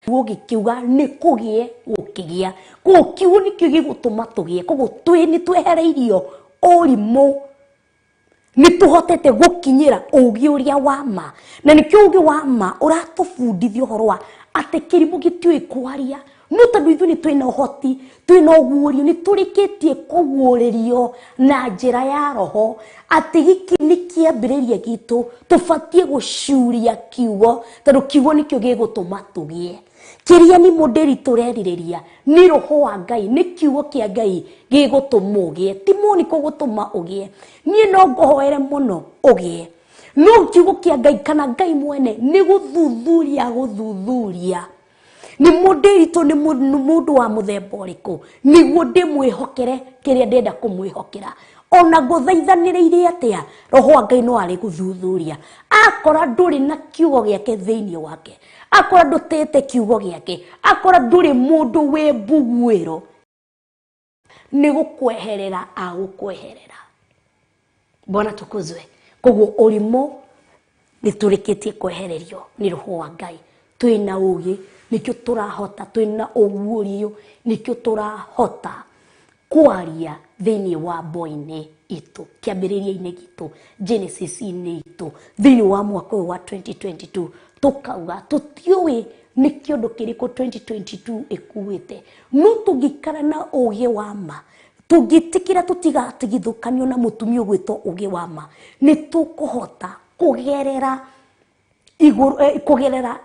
Kiugo gĩkiuga nĩ kũgĩe, gũkĩgĩa. Koguo kiugo nĩkĩo gĩgũtũma tũgĩe. Koguo nĩ twehereirio ũrimũ, nĩ tũhotete gũkinyĩra ũgĩ ũrĩa wa ma, na nĩkĩo ũgĩ wa ma ũratũbundithia ũhoro wa atĩ kĩrimũ gĩtiũĩ kwaria, No tondũ ithuĩ nĩ twĩna ũhoti, twĩna ũguũrio, nĩ tũrĩkĩtie kũguũrĩrio na njĩra ya roho atĩ gĩkĩ nĩ kĩambĩrĩria gitũ, tũbatiĩ gũcuria kiugo tondũ kiugo nĩkĩo gĩgũtũma tũgĩe. Kĩrĩa nĩ mũndĩri tũrerirĩria nĩ roho wa Ngai, nĩ kiugo kĩa Ngai gĩgũtũma ũgĩe, ti Monica ũgũtũma ũgĩe. Niĩ no ngũhoere mũno ũgĩe, no kiugo kĩa Ngai kana Ngai mwene nĩ gũthuthuria gũthuthuria nĩ mũndĩritũ nĩ mũndũ wa mũthemba ũrĩkũ nĩguo ndĩmwĩhokere kĩrĩa ndĩrenda kũmwĩhokera. Ona ngũthaithanĩrĩire atĩa, roho wa Ngai no arĩ gũthuthuria. Akora ndũrĩ na kiugo gĩake thĩinĩ wake, akora ndũtĩte kiugo gĩake, akora ndũrĩ mũndũ wĩ mbuguĩro, nĩ gũkweherera agũkweherera. Bwana tukuzwe. Koguo ũrimũ nĩ tũrĩkĩtie kwehererio nĩ roho wa Ngai. Twĩna ũgĩ nĩkĩo tũrahota, twĩna ũguũrio nĩkĩo tũrahota kwaria thĩinĩ wa boinĩ itũ, kĩambĩrĩria-inĩ gitũ, Genesis-inĩ itũ, thĩinĩ wa mwaka ũyũ wa 2022 tũkauga tũtiũĩ nĩ kĩũndũ kĩrĩkũ 2022 ĩkuĩte, no tũngĩikara na ũgĩ wa ma, tũngĩtĩkĩra tũtigatigithũkanio na mũtumia ũgwĩtwo ũgĩ wa ma, nĩ tũkũhota kũgerera igũrũ, kũgerera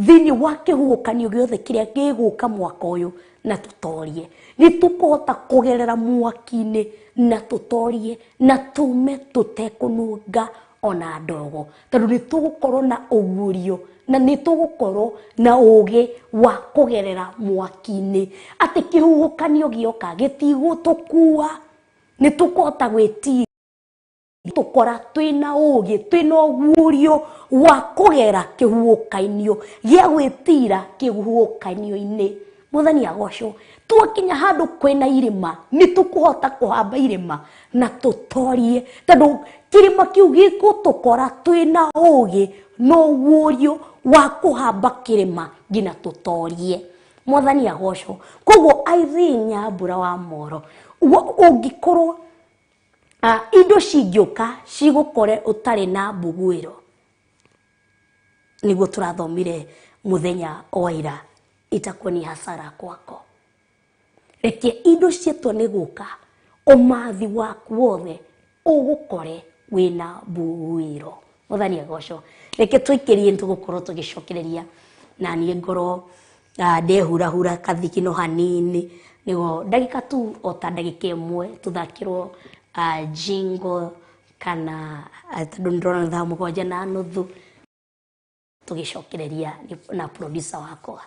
thĩinĩ wa kĩhuhũkanio gĩothe kĩrĩa gĩgũka mwaka ũyũ na tũtorie. Nĩ tũkũhota kũgerera mwaki-inĩ na tũtorie na tume tũtekũnunga ona ndogo, tondũ nĩ tũgũkorwo na ũguũrio na nĩ tũgũkorwo na ũgĩ wa kũgerera mwaki-inĩ, atĩ kĩhuhũkanio gĩoka gĩtigũtũkua, nĩ tũkũhota gwĩtiria tũkora twĩna ũgĩ, twĩna ũguũrio wa kũgera kĩhuhũkanio gĩa gwĩtira kĩhuhũkanio-inĩ. Mwathani agocwo. Twakinya handũ kwĩna irĩma, nĩ tũkũhota kũhamba irĩma na tũtorie, tondũ kĩrĩma kĩu gĩgũtũkora twĩna ũgĩ na ũguũrio wa kũhamba kĩrĩma nginya tũtorie. Mwathani agocwo. Koguo Irene Nyambura wa Moro, ũngĩkorwo indo cingĩũka cigũkore ũtarĩ na mbuguĩro, nĩguo tũrathomire mũthenya wa ira, itakuwa ni hasara kwako. Reke indo cietwo nĩ gũka, ũmathi waku wothe ũgũkore wĩna mbuguĩro. Mwathani agocwo. Reke tũikĩrie tũgũkorwo tũgĩcokereria na niĩ ngorwo ndehurahura kathikino hanini, nĩguo ndagĩka tu o ta ndagĩka ĩmwe tũthakĩrwo jingle kana tondũ nĩndĩrona thaa 7:30 tũgĩcokereria na producer wakwa.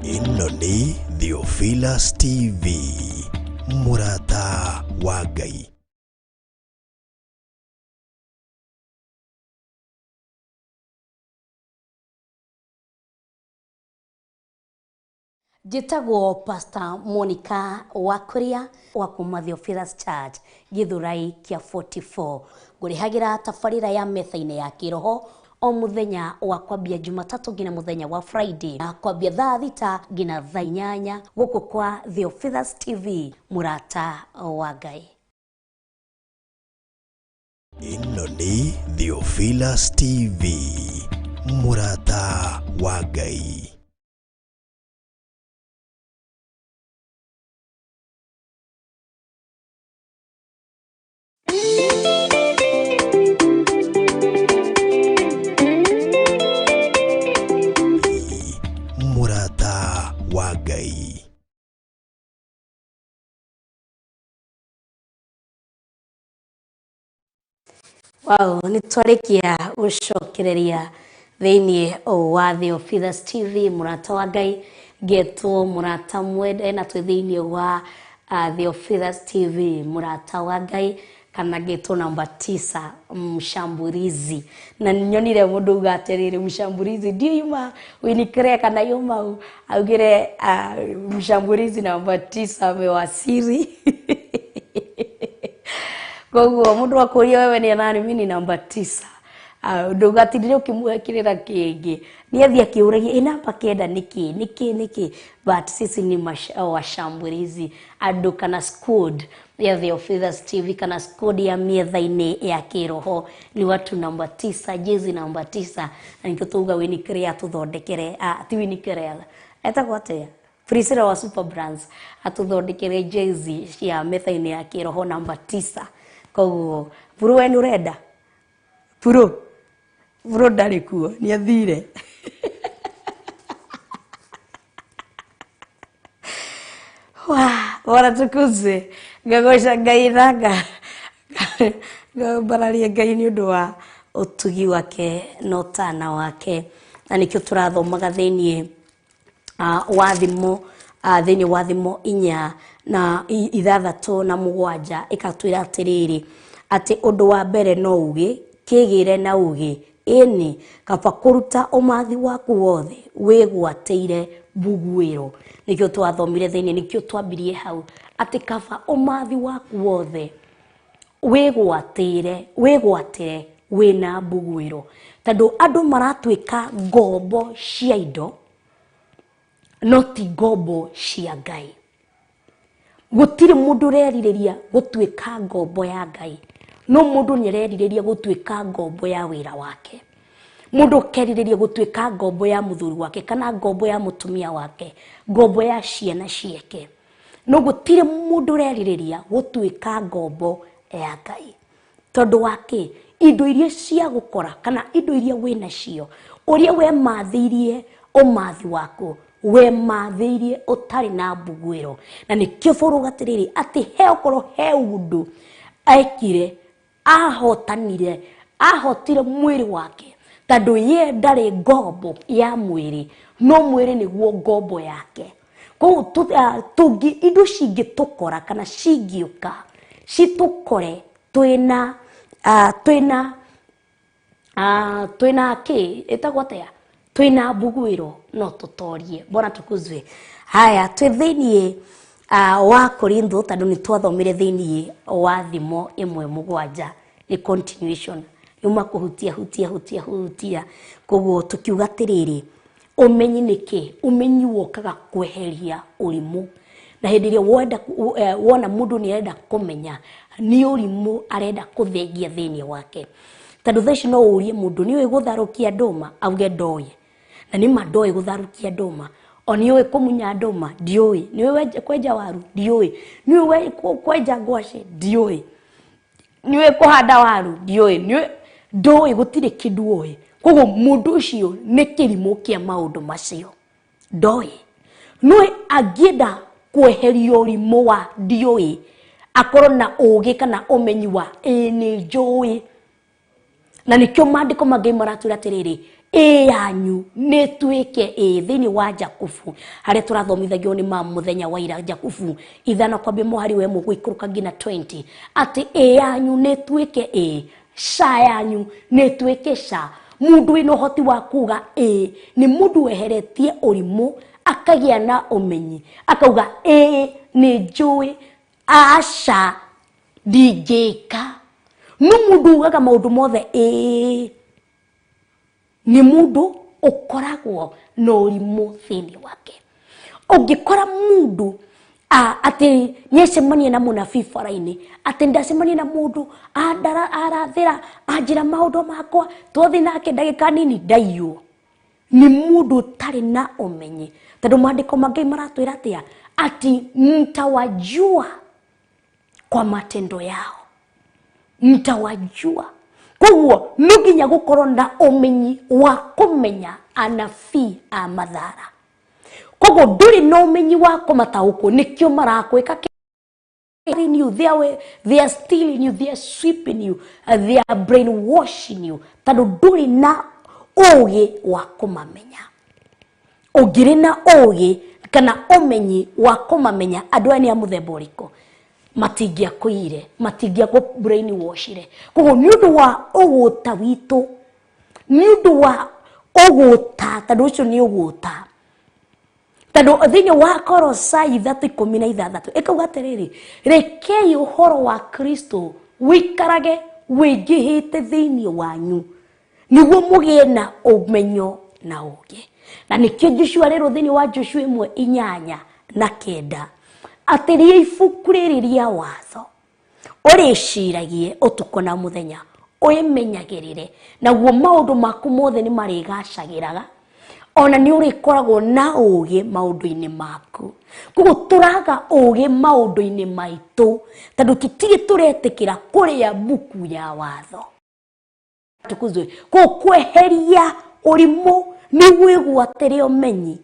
Ĩno nĩ Theophilus TV, mũrata wa Ngai. Njĩtagwo Pastor Monica Wakuria wa kuma Theophilus Church Githurai kĩa 44. Ngũrĩhagĩra tabarĩra ya metha-inĩ ya kĩroho o mũthenya wa kwambia Jumatatũ nginya mũthenya wa Friday, na kwambia thaa 6 nginya thaa 8 gũkũ kwa Theophilus TV, mũrata wa Ngai. Ĩno nĩ Theophilus TV, mũrata wa Ngai. Mũrata wa Ngai. Wow, nĩ twarĩkia gũcokereria thĩinĩ wa Theophilus TV, mũrata wa Ngai, ngetwo mũrata mwende, na twĩ thĩinĩ wa Theophilus TV, mũrata wa Ngai, kana ngetwo namba 9 mshamburizi. Na nyonire mũndũ uga atĩrĩrĩ, mshamburizi ndiũ yuma Winnie kana yuma augire mshamburizi namba 9 amewasiri. Koguo mũndũ akũria wewe ni nani, mimi ni namba 9. Ndũgatindĩre ũkĩmũhe kĩrĩra kĩngĩ, nĩ athiĩ akĩũragia ĩ namba 9 nĩkĩ nĩkĩ nĩkĩ, but sisi ni washambulizi andũ kana squad ya Theophilus TV kana squad ya mietha-inĩ ya kĩroho ni watu namba 9, jezi namba 9, na nĩkĩo tauga Winnie Claire tũthondekere, ti Winnie Claire, etagwo atĩa? Priscilla wa Super Brands atũthondekere jezi cia metha-inĩ ya kĩroho namba 9. Koguo buru we nĩ ũrenda buru buru ndarĩ kuo, nĩ athire. Bora tukuze ngagoca Ngai na ngambararia Ngai nĩ ũndũ wa ũtugi wake na ũtana wake, na nĩkĩo tũrathomaga thĩiniĩ wa thimo, thĩiniĩ wa thimo 4 na 6 na 7, ĩkatwĩra atĩrĩrĩ atĩ ũndũ wa mbere no uge kĩgĩre na uge ĩni kaba kũruta ũmathi waku wothe wĩgwatĩire mbuguĩro. Nĩkĩo twathomire thĩiniĩ, nĩkĩo twambirie hau atĩ kaba ũmathi waku wothe wĩgwatĩire wĩna mbuguĩro, tondũ andũ maratuĩka ngombo cia indo no ti ngombo cia Ngai. Gũtirĩ mũndũ ũrerirĩria gũtuĩka ngombo ya Ngai, no mũndũ nĩ arerirĩria gũtuĩka ngombo ya wĩra wake. Mũndũ akerirĩria gũtuĩka ngombo ya mũthuri wake kana ngombo ya mũtumia wake, ngombo ya ciana ciake, no gũtirĩ mũndũ ũrerirĩria gũtuĩka ngombo ya Ngai. Tondũ wa kĩ? Indo iria cia gũkora kana indo iria wĩnacio, ũrĩa wemathĩirie ũmathi waku, wemathĩirie ũtarĩ na mbuguĩro. Na nĩkĩo bũrũga atĩrĩrĩ atĩ he okorwo he ũndũ ekire, ahotanire, ahotire mwĩrĩ wake, tondũ ye ndarĩ ngombo ya mwĩrĩ, no mwĩrĩ nĩguo ngombo yake. Koguo indo cingĩtũkora kana cingĩũka citũkore twĩna twĩna kĩ ĩtagwo atĩa, twĩna mbuguĩro, no tũtorie. Bwana tukuzwe. Haya, twĩ thĩiniĩ wa Korintho, tondũ nĩ twathomire thĩiniĩ wa thimo 1:7, nĩ continuation yuma kũhutia hutia hutia hutia. Koguo tũkiuga atĩrĩrĩ, ũmenyi nĩ kĩ? Ũmenyi wokaga kweheria ũrimũ. Na hĩndĩ ĩrĩa wona mũndũ nĩ arenda kũmenya, nĩ ũrimũ arenda kũthengia thĩiniĩ wake. Tondũ thaa ici no ũrie mũndũ nĩ ũĩ gũtharũkia ndũma, auge ndoĩ. Na nĩ ma ndoĩ gũtharũkia ndũma. O nĩ ũĩ kũmunya ndũma, ndiũĩ. Nĩ ũĩ kwenja waru, ndiũĩ. Nĩ ũĩ kwenja ngwacĩ, ndiũĩ. Nĩ ũĩ kũhanda waru, ndiũĩ. Nĩ ũĩ ndoĩ, gũtirĩ kĩndũ ũĩ. Koguo mũndũ ũcio nĩ kĩrimũ kĩa maũndũ macio, ndoĩ. No angĩenda kweheria ũrimũ wa ndiũĩ, akorwo na ũgĩ kana ũmenyi wa ĩĩ nĩ njũĩ. Na nĩkĩo maandĩko ma Ngai maratwĩra atĩrĩrĩ, ĩĩ yanyu nĩ ĩtuĩke ĩĩ. Thĩinĩ wa Jakubu harĩa tũrathomithagio nĩ ma mũthenya wa ira, Jakubu 5 kwambia mũhari wa 1 gũikũrũka nginya 20, atĩ ĩĩ yanyu nĩ ĩtuĩke ĩĩ, ca yanyu nĩ ĩtuĩke ca. Mũndũ wĩna ũhoti wa kuga ĩĩ nĩ mũndũ weheretie ũrimũ akagĩa na ũmenyi, akauga ĩĩ nĩ njũĩ, aca ndingĩka. No mũndũ ugaga maũndũ mothe ĩĩ nĩ mũndũ ũkoragwo na ũrimũ thĩinĩ wake. Ũngĩkora mũndũ atĩ nĩacemania na mũnabii bara-inĩ, atĩ ndacemania na mũndũ arathĩra anjĩra maũndũ makwa, twathiĩ nake ndagĩka nini ndaiywo, nĩ mũndũ ũtarĩ na ũmenyi. Tondũ maandĩko ma Ngai maratwĩra atĩa? Ati mtawajua kwa matendo yao, mtawajua. Koguo no nginya gũkorwo na ũmenyi wa kũmenya anabii a mathara. Koguo ndũrĩ na ũmenyi wa kũmataũkwo, nĩkĩo marakwĩka in you, they are stealing you, they are sweeping you, they are brainwashing you, tondũ ndũrĩ na ũgĩ wa kũmamenya. Ũngĩrĩ na ũgĩ kana ũmenyi wa kũmamenya andũ aya nĩ a mũthemba ũrĩkũ, matingĩakũire, matingĩakũ brainwashire. Koguo nĩ ũndũ wa ũgũta witũ, nĩ ũndũ wa ũgũta, tondũ ũcio nĩ ũgũta. Tondũ thĩinĩ wa Kolosai 3:16 ĩkauga atĩrĩrĩ, rekei ũhoro wa Kristo wĩikarage wĩingĩhĩte thĩinĩ wanyu, nĩguo mũgĩe na ũmenyo na ũũgĩ. Na nĩkĩo Joshua rĩrũ thĩinĩ wa Joshua 1:8 na 9 atĩ rĩa ibuku rĩrĩ rĩa watho ũrĩciragie ũtukũ na mũthenya, ũĩmenyagĩrĩre, naguo maũndũ maku mothe nĩ marĩgacagĩraga. Ona nĩ ũrĩkoragwo na ũgĩ maũndũ-inĩ maku. Koguo tũraga ũgĩ maũndũ-inĩ maitũ tondũ tũtirĩ tũretĩkĩra kũrĩa mbuku ya watho. Tukuzwe. Koguo kweheria ũrimũ nĩ gwĩgwatĩre ũmenyi,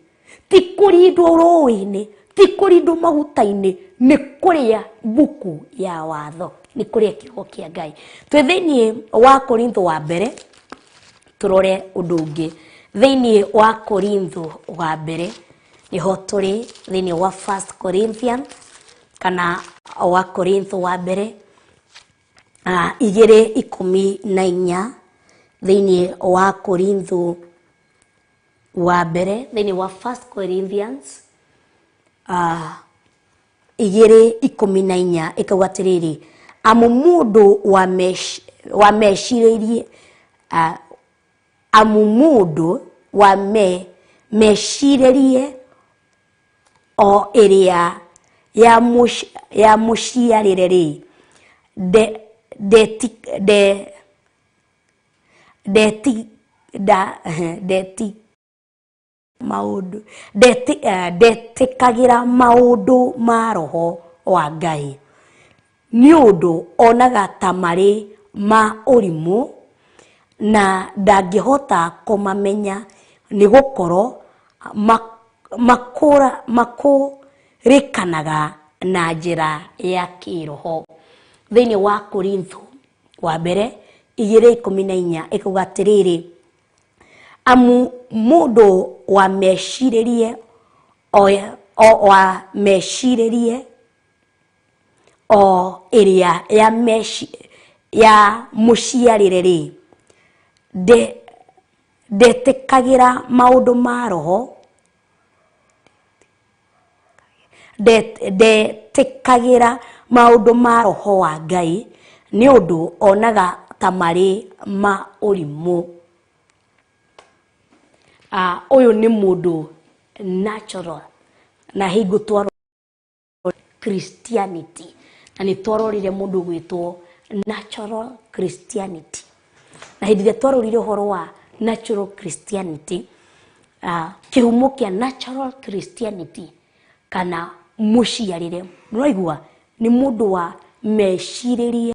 ti kũrindwo rũĩ-inĩ, ti kũrindwo maguta-inĩ, nĩ kũrĩa mbuku ya watho, nĩ kũrĩa kiugo kĩa Ngai. Twĩ thĩinĩ wa Korintho wa mbere, tũrore ũndũ ũngĩ. Thĩinĩ wa Korintho wa mbere nĩho tũrĩ, thĩinĩ wa First Corinthian kana wa Korintho wa mbere 2:14, thĩinĩ wa Korintho wa mbere, thĩinĩ wa First Corinthians 2:14 ĩkauga atĩrĩrĩ, amu mũndũ wa mecirĩrie, amu mũndũ wa mecirĩrie o ĩrĩa ya mũciarĩre rĩ, ndetĩkagĩra maũndũ ma roho wa Ngai, nĩ ũndũ onaga ta marĩ ma ũrimũ na ndangĩhota kũmamenya, nĩ gũkorwo makũrĩkanaga na njĩra ya kĩroho. Thĩinĩ wa Korintho wa mbere 2:14 ĩkauga atĩrĩrĩ, amu mũndũ wa mecirĩrie o wa mecirĩrie o ĩrĩa ya mũciarĩre rĩ, ndetĩkagĩra maũndũ ma roho, ndetĩkagĩra maũndũ ma roho wa Ngai, nĩ ũndũ onaga ta marĩ ma ũrimũ. Ũyũ nĩ mũndũ natural na hingo twarora Christianity, na nĩ twarorire mũndũ gwĩtwo natural Christianity, na hĩndĩ ĩrĩa twarorire ũhoro wa natural Christianity, kĩhumo kĩa natural Christianity kana mũciarĩre, ũraigua nĩ mũndũ wa mecirĩrie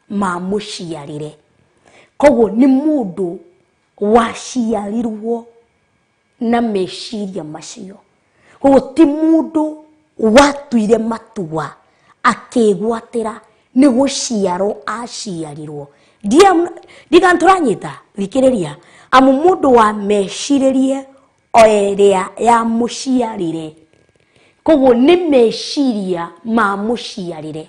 ma mũciarĩre, koguo nĩ mũndũ waciarirwo na meciria macio, koguo ti mũndũ watuire matua akĩgwatĩra nĩ gũciarwo aciarirwo. Ndiga tũranyita, thikĩrĩria, amu mũndũ wa mecirĩrie o ĩrĩa ya mũciarĩre, koguo nĩ meciria ma mũciarĩre.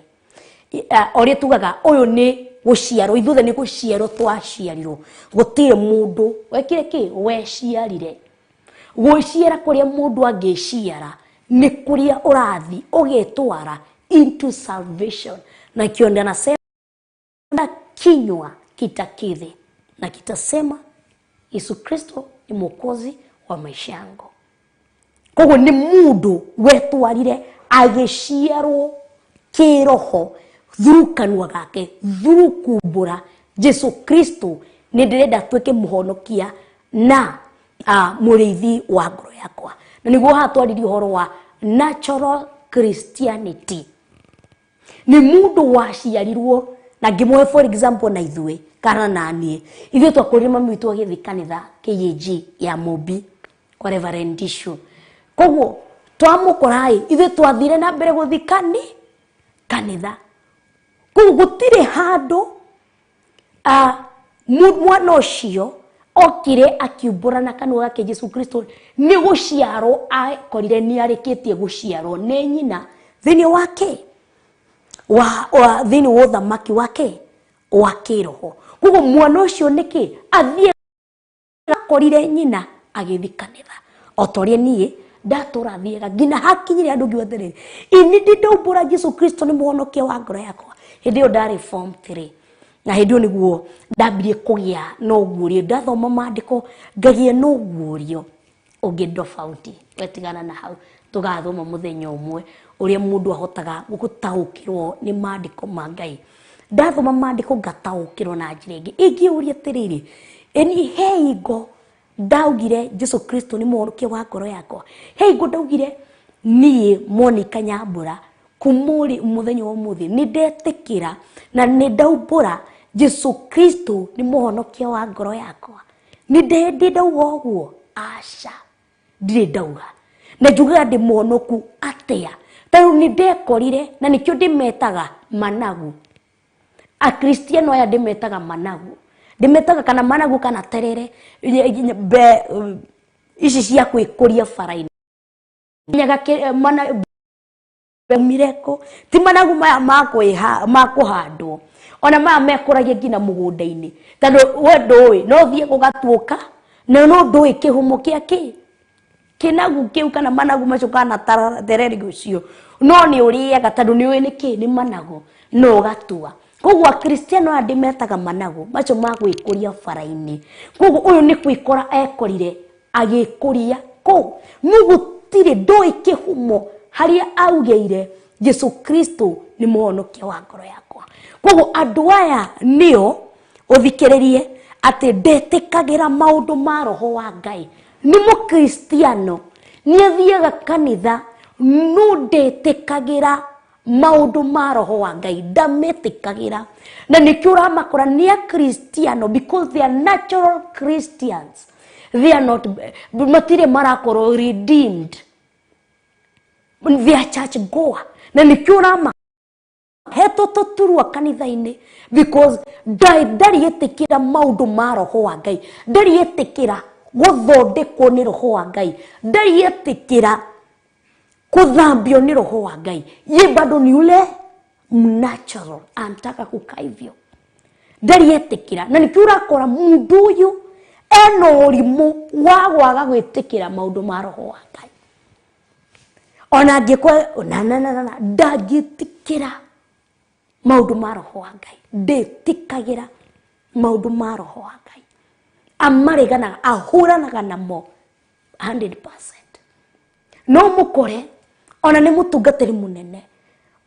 Ũrĩa tugaga ũyũ nĩ gũciarwo, ithuothe nĩ gũciarwo twaciarirwo, gũtirĩ mũndũ wekire kĩ weciarire. Gwĩciara kũrĩa mũndũ angĩciara nĩ kũrĩa ũrathi ũgetwara into salvation, na kĩo anasema kinywa kitakidhi na kitasema Yesu Kristo ni mwokozi wa maisha yangu. Koguo nĩ mũndũ wetwarire agĩciarwo kĩroho through kanua gake, through kumbũra Jesu Kristo nĩ ndĩrenda atuĩke mũhonokia na mũrĩithi wa ngoro yakwa. Na nĩguo haha twaririe ũhoro wa natural Christianity, nĩ mũndũ waciarirwo na ngĩmũhe for example na ithuĩ kana na niĩ, ithuĩ twakũrire mami witũ agĩthiĩ kanitha KAG ya Mũmbi kwa Reverend Ishu, koguo twamũkora ĩ ithuĩ twathire na mbere gũthiĩ kanitha, koguo gũtirĩ handũ mwana ũcio okire akiumbũra na kanua gake Jesu Kristo nĩ gũciarwo akorire nĩ arĩkĩtie gũciarwo nĩ nyina thĩinĩ wake wa thĩinĩ wa ũthamaki wake wa kĩroho. Koguo mwana ũcio nĩkĩ athiĩ akorire nyina agĩthiĩ kanitha, o ta ũrĩa niĩ ndatũra thiaga nginya hakinyire andũ ngiuga atĩrĩrĩ, ini ndindaumbũra Jesu Kristo nĩ mũhonokia wa ngoro yakwa. Hĩndĩ ĩyo ndarĩ form 3, na hĩndĩ ĩyo nĩguo ndambirie kũgĩa na ũguũrio, ndathoma maandĩko ngagĩa na ũguũrio ũngĩ tofauti. Wetigana na hau tũgathoma mũthenya ũmwe ũrĩa mũndũ ahotaga gũtaũkĩrwo nĩ maandĩko ma Ngai. Ndathoma maandĩko ngataũkĩrwo na njĩra ĩngĩ. Ingĩũria atĩrĩrĩ, ĩni he hingo Ndaugire Jesu Kristo nĩ mũhonokia wa ngoro yakwa? He hingo ndaugire niĩ Monica Nyambura kuma ũrĩ mũthenya wa ũmũthĩ nĩ ndetĩkĩra na nĩ ndaumbũra Jesu Kristo nĩ mũhonokia wa ngoro yakwa? Nĩ ndĩ ndauga ũguo? Aca, ndirĩ ndauga. Na njugaga ndĩ mũhonoku atĩa? Tondũ nĩ ndekorire, na nĩkĩo ndĩmetaga managu. Akristiano aya ndĩmetaga managu, ndĩmetaga kana managu kana terere be ici cia kwĩkũria bara-inĩ. Nyaga mana mireko ti managu maya ma kũhandwo, ona maya mekũragia nginya mũgũnda-inĩ, tondũ we ndũĩ no ũthiĩ gũgatuũka na no ndũĩ kĩhumo kĩa kĩ kĩnagu kĩu kana managu macio kana terere ũcio, no nĩ ũrĩaga tondũ nĩ ũĩ nĩkĩ nĩ managu no ũgatua. Koguo akristiano aya ndĩmetaga managu macio ma gwĩkũria bara-inĩ. Koguo ũyũ nĩ kwĩkora ekorire agĩkũria kũ no gũtirĩ ndũĩ kĩhumo harĩa augĩire Jesu Kristo nĩ mũhonokia wa ngoro yakwa. Koguo andũ aya nĩo ũthikĩrĩrie atĩ ndetĩkagĩra maũndũ ma roho wa Ngai. Nĩ mũkristiano, nĩ athiaga kanitha, no ndetĩkagĩra maũndũ ma roho wa Ngai, ndametĩkagĩra. Na nĩkĩo ũramakora nĩ akristiano, because they are natural Christians, they are not, matirĩ marakorwo redeemed, they are church goer. Na nĩkĩo ũrama hetwo tũturwa kanitha-inĩ, because ndarĩ ĩtĩkĩra maũndũ ma roho wa Ngai, ndarĩ ĩtĩkĩra gũthondekwo nĩ roho wa Ngai, ndarĩ ĩtĩkĩra kũthambio nĩ roho wa Ngai. Ye bado ni ule natural, anataka kukaa hivyo, ndarĩ etĩkĩra. Na nĩkĩo ũrakora mũndũ ũyũ ena ũrimũ wa gwaga gwĩtĩkĩra maũndũ ma roho wa Ngai. Ona angĩkorwo na na na na ndangĩtĩkĩra maũndũ ma roho wa Ngai, ndĩtĩkagĩra maũndũ ma roho wa Ngai, amareganaga, ahũranaga namo 100%. No mũkore ona nĩ mũtungatĩri mũnene,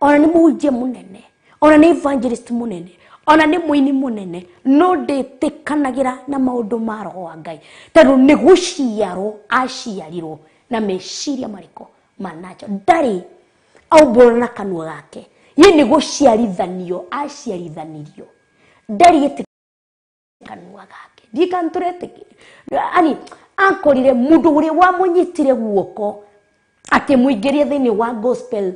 ona nĩ mũhunjia mũnene, ona nĩ evangelist mũnene, ona nĩ mũini mũnene, no ndĩtĩkanagĩra na maũndũ ma roho wa Ngai, tondũ nĩ gũciarwo aciarirwo na meciria marĩkũ manacho. Ndarĩ aumbũra na kanua gake, ye nĩ gũciarithanio aciarithanirio, ndarĩ ĩtĩka kanua gake. Ndikanturetĩkĩra ani akorire mũndũ ũrĩa wamũnyitire guoko akĩmũingĩria thĩinĩ wa gospel,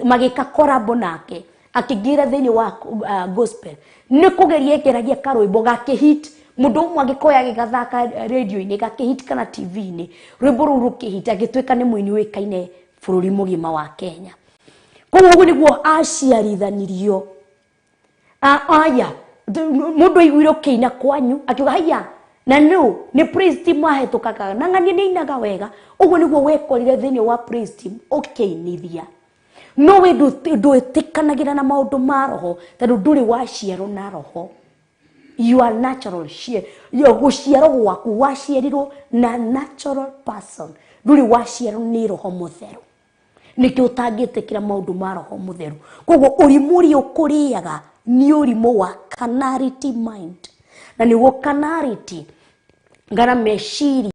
magĩka korabo nake akĩingĩra thĩinĩ wa gospel, nĩ kũgeria ekeragia karwĩmbo gakĩhit, mũndũ ũmwe agĩkoya gĩgathaka radio-inĩ gakĩhit kana TV-inĩ, rwĩmbo rũu rũkĩhit, agĩtuĩka nĩ mũini ũĩkaine bũrũri mũgima wa Kenya. Koguo ũguo nĩguo aciarithanirio. Aya mũndũ aiguire ũkĩina kwanyu akiuga haiya, na nũ nĩ praise team ahetũkaga na ng'ania nĩ ainaga wega. Ũguo nĩguo wekorire thĩinĩ wa praise team ũkĩinithia, no we ndwĩtĩkanagĩra na maũndũ ma roho, tondũ ndũrĩ waciarwo na roho. You are natural, gũciarwo gwaku waciarirwo na natural person, ndũrĩ waciarwo nĩ roho mũtheru. Nĩkĩo ũtangĩtĩkĩra maũndũ ma roho mũtheru. Koguo ũrimũ ũrĩa ũkũrĩaga nĩ ũrimũ wa carnality mind, na nĩguo carnality ngana meciria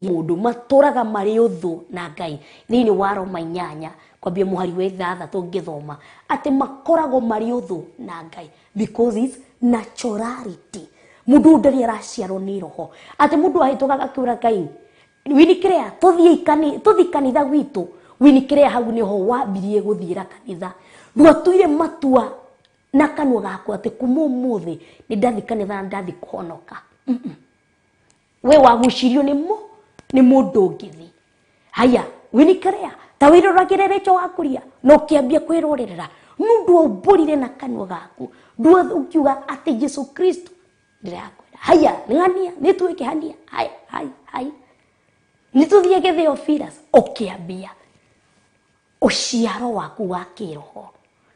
mũndũ matũraga marĩ ũthũ na Ngai. Thĩinĩ wa Roma 8 kwambia mũhari wa 6 ngĩthoma atĩ makoragwo marĩ ũthũ na Ngai because it's naturality. Mũndũ ũyũ ndarĩ araciarwo nĩ roho, atĩ mũndũ ahĩtũkaga akĩũra Ngai winikĩrĩa tũthiĩ kanitha gwitũ. Winikĩrĩa hau nĩho wambirie gũthiĩra kanitha, ndwatuire matua na kanua gaku atĩ kuma ũmũthĩ nĩ ndathi kanitha na ndathi kũhonoka. We wagucirio nĩ nĩ mũndũ ũngĩthi haya winikĩrĩa ta wĩroragĩre Rachel Wakuria, na ũkĩambia kwĩrorerera, no ndwaumbũrire na kanua gaku, ũkiuga atĩ Jesu Kristo ndĩrakwĩra haya ng'ania nĩ twĩke hania haya haya haya nĩ tũthiĩ Theophilus. Ũkĩambia ũciaro waku wa kĩroho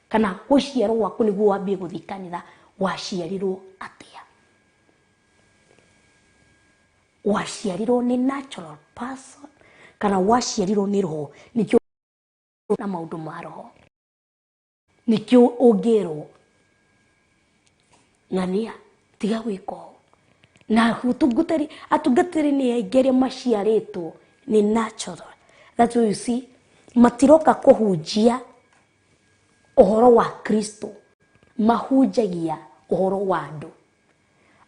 kana gũciarwo gwaku nĩguo wambie gũthiĩ kanitha, waciarirwo atĩa? Waciarirwo nĩ natural person kana waciarirwo nĩ roho? Nĩkĩo na maũndũ ma roho, nĩkĩo ũngĩrwo ng'ania tiga gwĩka ũũ. Na utungatĩri atungatĩri nĩ aingĩ arĩa maciarĩtwo nĩ natural. That's why you see matiroka kũhunjia ũhoro wa Kristo, mahunjagia ũhoro wa andũ.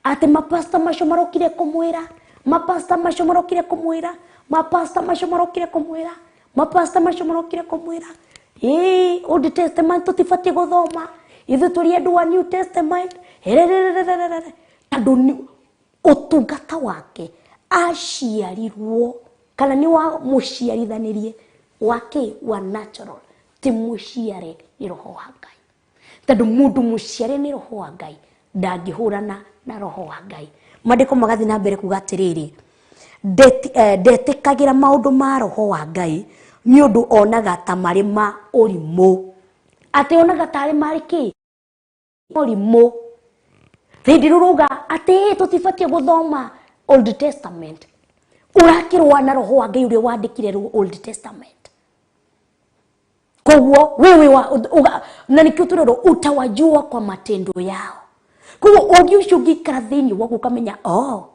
Atĩ mapasta macio marokire kũmwĩra, mapasta macio marokire kũmwĩra, mapasta macio marokire kũmwĩra, mapasta macio marokire kũmwĩra, ĩĩ Old Testament tũtibatiĩ gũthoma, ithuĩ tũrĩ andũ a New Testament, erererererere. Tondũ nĩ ũtungata wake aciarirwo kana nĩ wa mũciarithanĩrie wake wa natural, ti mũciare nĩ roho wa Ngai. Tondũ mũndũ mũciare nĩ roho wa Ngai ndangĩhũrana na roho wa Ngai. Maandĩko magathiĩ na mbere kuga atĩrĩrĩ, ndetĩkagĩra maũndũ ma roho wa Ngai nĩ ũndũ onaga ta marĩ ma ũrimũ. Atĩ onaga tarĩ marĩ kĩ? Ũrimũ. Hĩndĩ ĩrĩa ũrauga atĩ tũtibatiĩ gũthoma Old Testament, ũrakĩrũa na roho wa Ngai ũrĩa wandĩkire Old Testament. Koguo wewe na nĩkĩo tũrerwo utawajua kwa matendo yao. Koguo ũngĩ ũcio ũngĩikara thĩinĩ waku ũkamenya, oh,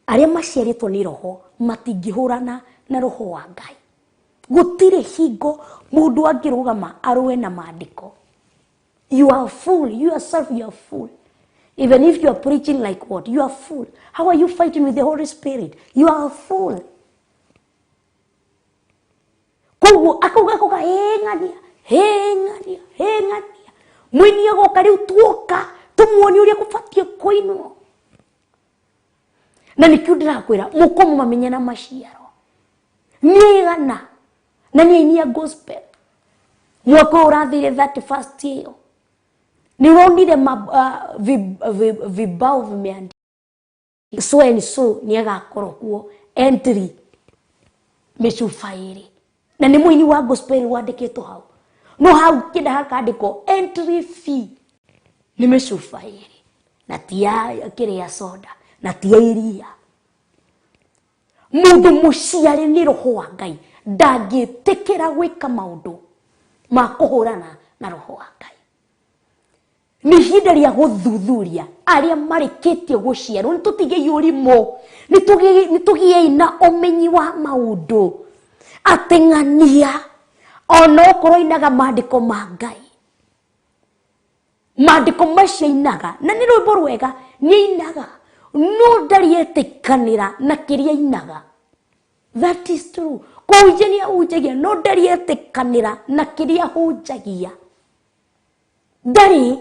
arĩa maciarĩtwo nĩ roho matingĩhũrana na roho wa Ngai. Gũtirĩ hingo mũndũ angĩrũgama arũe na maandĩko. You are a fool. You yourself, you are a fool. Even if you are preaching like what? You are a fool. How are you fighting with the Holy Spirit? You are a fool. Koguo akauga akauga heng'ania heng'ania heng'ania mũini agoka rĩu tuoka tũmuonie ũrĩa kũbatiĩ kũinwo. Na nĩkĩo ndĩrakwĩra mũkũmamenya na maciaro. Nĩ aigana na nĩ aini a gospel. Mwaka ũyũ ũrathire 31st ĩyo nĩ ũronire vibao vimeandikwa so and so nĩ agakorwo kuo entry mĩcuba ĩrĩ, na nĩ mũini wa gospel wandĩkĩtwo hau, no hau kĩnda hakandĩkwo entry fee nĩ mĩcuba ĩrĩ, na ti ya kĩrĩa soda na ti ya iria. Mũndũ mũciare nĩ roho wa Ngai ndangĩtĩkĩra gwĩka maũndũ ma kũhũrana na roho wa Ngai. Nĩ ihinda rĩa gũthuthuria arĩa marĩkĩtie gũciarwo, nĩ tũtigei ũrimũ, nĩ tũgĩei na ũmenyi wa maũndũ. Atĩ ng'ania ona okorwo ainaga maandĩko ma Ngai, maandĩko macio ainaga na nĩ rwĩmbo rwega nĩ ainaga, no ndarĩ etĩkanĩra na kĩrĩa ainaga. That is true. Kũhunjia nĩ ahunjagia, no ndarĩ etĩkanĩra na kĩrĩa ahunjagia. Ndarĩ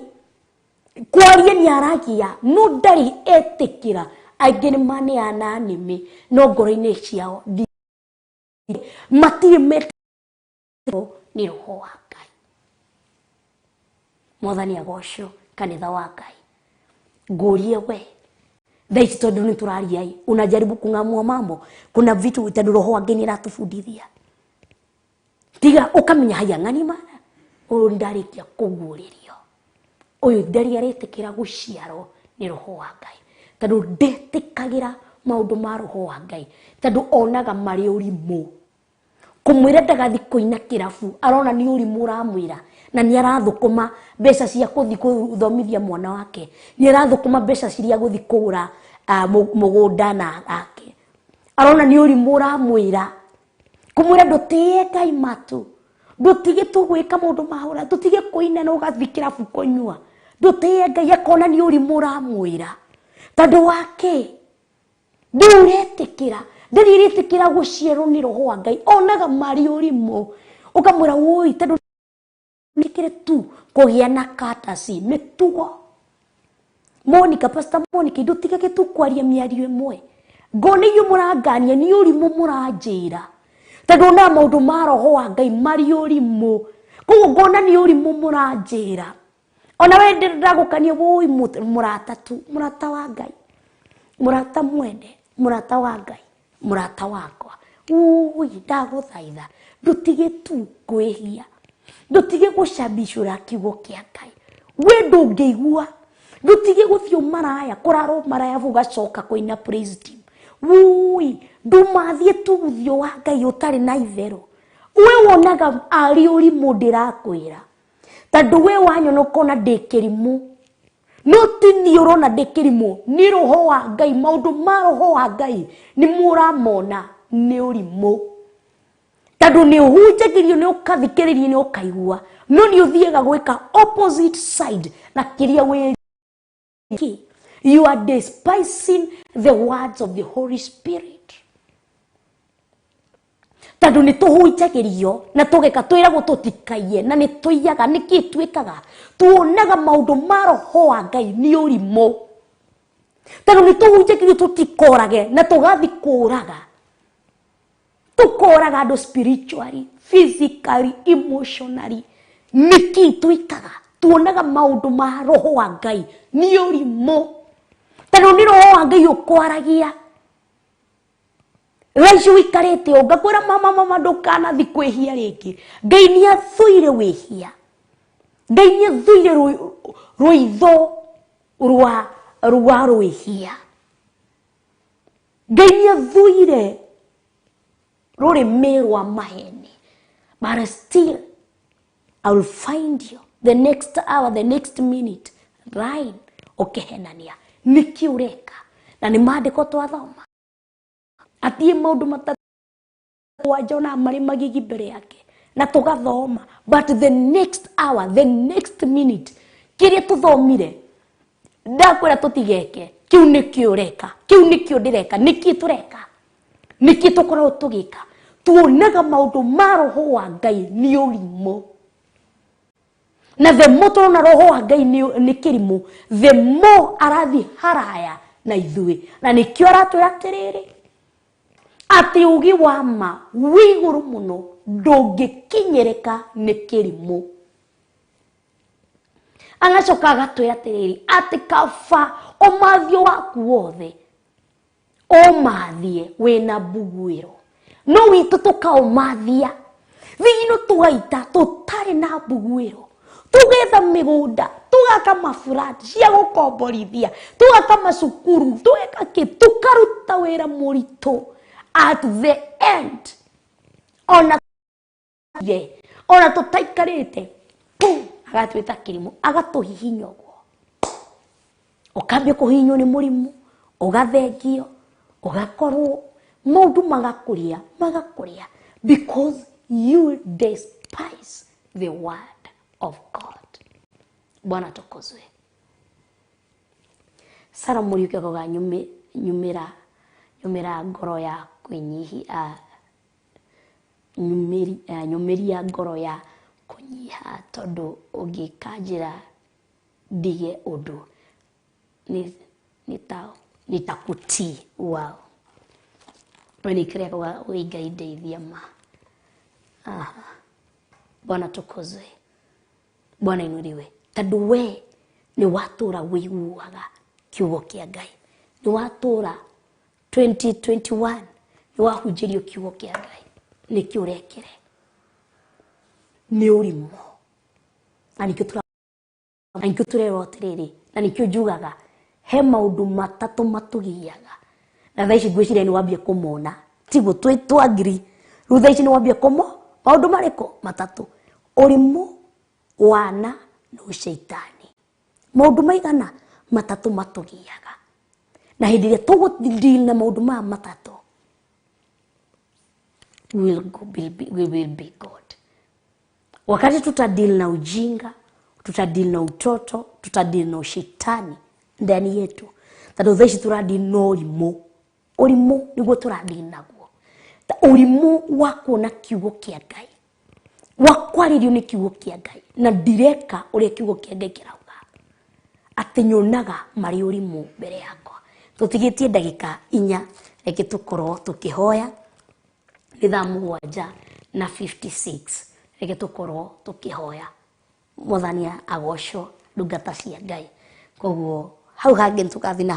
kwaria nĩ aragia, no ndarĩ etĩkĩra. Aingĩ nĩ maneana nĩmĩ, no ngoro-inĩ ciao matirĩ metĩkĩrwo nĩ roho wa Ngai. Mwathani agocwo, kanitha wa Ngai. Ngũrie we thaa ici tondũ nĩ tũraria ĩ, unajaribu kung'amua mambo, kuna vitu tondũ roho wa Ngai nĩ aratũbundithia. Tiga ũkamenya haya ng'ani mana ũyũ ndarĩkia kũguũrĩrio, ũyũ ndarĩ aretĩkĩra gũciarwo nĩ roho wa Ngai, tondũ ndetĩkagĩra maũndũ ma roho wa Ngai, tondũ onaga marĩ ũrimũ. Kũmwĩra ndagathi kũina kĩrabu, arona nĩ ũrimũ ũramwĩra, na nĩ arathũkũma mbeca cia kũthi gũthomithia mwana wake, nĩ arathũkũma mbeca ciria gũthi kũgũra mũgũnda na ake, arona nĩ ũrimũ ũramwĩra. Kũmwĩra ndũtĩe Ngai matu, ndũtige tu gwĩka maũndũ ma ũra, ndũtige kũina na ũgathiĩ kĩrabu kũnyua, ndũtĩe Ngai, akona nĩ ũrimũ ũramwĩra. Tondũ wake ndũretĩkĩra, ndarĩ aretĩkĩra gũciarwo nĩ roho wa Ngai, onaga marĩ ũrimũ. Ũkamwĩra woi, tondũ nĩkĩrĩ tu kũgĩa na katasi mĩtugo. Monica, Pastor Monica, ndũtigage tu kwaria mĩario ĩmwe, ngona inyuĩ mũrangania nĩ ũrimũ mũranjĩra, tondũ onaga maũndũ ma roho wa Ngai marĩ ũrimũ, koguo ngona nĩ ũrimũ mũranjĩra. Ona we ndagũkania woi mũrata tu, mũrata wa Ngai, mũrata mwende, mũrata wa Ngai, mũrata wakwa, ui ndagũthaitha ndũtige tu kwĩhia, ndũtige gũcabicũra kiugo kĩa Ngai. We ndũngĩigua, ndũtige gũthiĩ ũmaraya, kũrara ũmaraya ũgacoka kũina praise team. Wui ndumathiĩ tu ũthiũ wa Ngai ũtarĩ na itherũ. We wonaga arĩ ũrimũ ndĩrakwĩra, tondũ we wanyona ũkona ndĩ kĩrimũ, No ti niĩ ũrona ndĩ kĩrimũ, nĩ roho wa Ngai. Maũndũ ma roho wa Ngai nĩ mũramona nĩ ũrimũ, tondũ nĩ ũhunjagĩrio, nĩ ũkathikĩrĩria, nĩ ũkaigua, no nĩ ũthiaga gwĩka opposite side na kĩrĩa wĩ. You are despising the words of the Holy Spirit. Tondũ nĩ tũhunjagĩrio na tũgeka, twĩragwo tũtikaiye na nĩ tũiyaga. Nĩkĩ twĩkaga? Tuonaga maũndũ ma roho wa Ngai nĩ ũrimũ, tondũ nĩ tũhunjagĩrio tũtikorage na tũgathi kũraga, tũkoraga andũ spiritually, physically, emotionally. Nĩkĩ twĩkaga? Tuonaga maũndũ ma roho wa Ngai nĩ ũrimũ, tondũ nĩ roho wa Ngai ũkwaragia. Thaa ici ũikarĩte ũũ ngakwĩra, mama, mama, ndũkanathi kwĩhia rĩngĩ. Ngai nĩ athũire wĩhia, Ngai nĩ athũire rũitho rwa rwĩhia, Ngai nĩ athũire rũrĩmĩ rwa maheni. But still I will find you the next hour, the next minute, lying, ũkĩhenania. Nĩkĩ ũreka? Na nĩ maandĩko twathoma atiĩ maũndũ matatũ wanja ona marĩ magigi mbere yake na tũgathoma, but the next hour, the next minute, kĩrĩa tũthomire ndakwĩra tũtigeke, kĩu nĩkĩo ũreka, kĩu nĩkĩo ndĩreka. Nĩkĩ tũreka? Nĩkĩ tũkoragwo tũgĩka? Tuonaga maũndũ ma roho wa Ngai nĩ ũrimũ, na the more tũrona roho wa Ngai nĩ kĩrimũ, the more arathiĩ haraya na ithuĩ. Na nĩkĩo aratwĩra atĩrĩrĩ, atĩ ũgĩ wa ma wĩ igũrũ mũno, ndũngĩkinyĩrĩka nĩ kĩrimũ. Agacoka agatwĩra atĩrĩrĩ, atĩ kaba ũmathio waku wothe ũmathie wĩna mbuguĩro, no witũ tũkaũmathia thigino, tũgaita tũtarĩ na mbuguĩro, tũgetha mĩgũnda, tũgaka maburati cia gũkomborithia, tũgaka macukuru, tũgeka kĩ, tũkaruta wĩra mũritũ. At the end, ona ye ona tũtaikarĩte pu, agatwĩta kĩrimũ, agatũhihinya ũguo. Ũkambia kũhihinywo nĩ mũrimũ, ũgathengio, ũgakorwo maũndũ magakũrĩa, magakũrĩa, because you despise the word of God. Bwana tukuzwe. Sara Mũriũki akauga, nyumĩra, nyumĩra ngoro ya kwĩnyihia, nyumĩria ngoro ya kũnyiha, tondũ ũngĩkanjĩra ndige ũndũ nitakutii. Wow. Wenikĩrĩa akauga, wĩ Ngai ndeithia ma. Aha. Bwana tukuzwe, Bwana inuliwe. Tondũ we nĩ watũra wĩiguaga kiugo kĩa Ngai, nĩ watũra 2021 nĩ wahunjĩrio kiugo kĩa Ngai, nĩkĩ ũrekire? Nĩ ũrimũ. Na nĩkĩo tũrerwo atĩrĩrĩ, na nĩkĩo njugaga he maũndũ matatũ matũgiaga, na thaa ici ngwĩciria nĩ wambia kũmona, tiguo? Twĩ twangiri rĩu, thaa ici nĩ wambia kũmo maũndũ marĩkũ matatũ? Ũrimũ, wana na ũcaitani. Maũndũ maigana? Matatũ matũgiaga. Na hĩndĩ ĩrĩa tũgũ deal na maũndũ maya matatũ, we will be God. Wakati tutadeal na ujinga, tutadeal na utoto, tutadeal na ushetani ndani yetu, tondũ thaa ici tũradeal na ũrimũ. Ũrimũ nĩguo tũradeal naguo. Ta ũrimũ wa kuona kiugo kĩa Ngai, wa kwarĩrio nĩ kiugo kĩa Ngai, na ndireka ũrĩa kiugo kĩa Ngai kĩrauga, atĩ nyonaga marĩ ũrimũ mbere yakwa. Tũtigĩtie ndagĩka 4, reke tũkorwo tũkĩhoya. Nĩ thaa 7:56. Reke tũkorwo tũkĩhoya. Mwathani agocwo. Ndungata cia Ngai, koguo hau hangĩ nĩtũgathiĩ na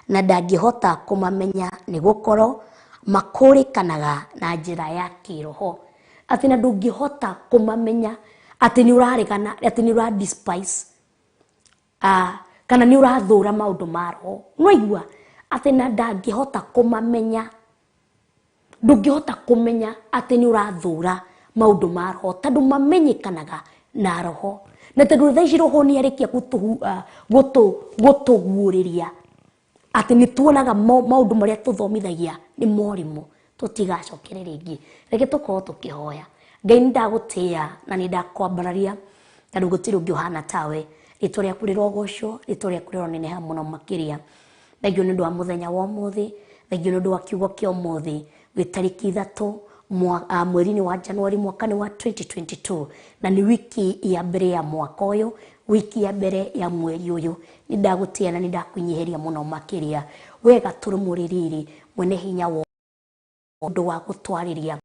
na ndangĩhota kũmamenya, nĩ gũkorwo makũrĩkanaga na njĩra ya kĩroho. Atĩ na ndũngĩhota kũmamenya atĩ nĩ ũraregana, atĩ nĩ ũra despise, kana nĩ ũrathũra maũndũ ma roho. No igua atĩ na ndangĩhota kũmamenya, ndũngĩhota kũmenya atĩ nĩ ũrathũra maũndũ ma roho, tondũ mamenyekanaga na roho. Na tondũ thaa ici roho nĩ arĩkia gũtũguũrĩria atĩ nĩ tuonaga maũndũ marĩa tũthomithagia nĩ morimũ, tũtigacokere rĩngĩ. Reke tũkorwo tũkĩhoya. Ngai, nĩ ndagũtĩĩa na nĩ ndakwambararia tondũ gũtirĩ ũngĩ ũhana tawe. Rĩtwa rĩaku rĩrogocwo, rĩtwa rĩaku rĩroneneha mũno makĩria. Thengio nĩ ũndũ wa mũthenya wa ũmũthĩ, thengio nĩ ũndũ wa kiugo kĩa ũmũthĩ wĩ tarĩki 3 mweri-inĩ wa Januari mwaka-inĩ wa 2022, na nĩ wiki ya mbere ya mwaka ũyũ, wiki ya mbere ya mweri ũyũ. Nĩ ndagũtĩĩa na nĩ ndakwĩnyihĩria mũno makĩria. We gatũrũmũ rĩrĩ mwene hinya wa ũndũ wa gũtwarĩria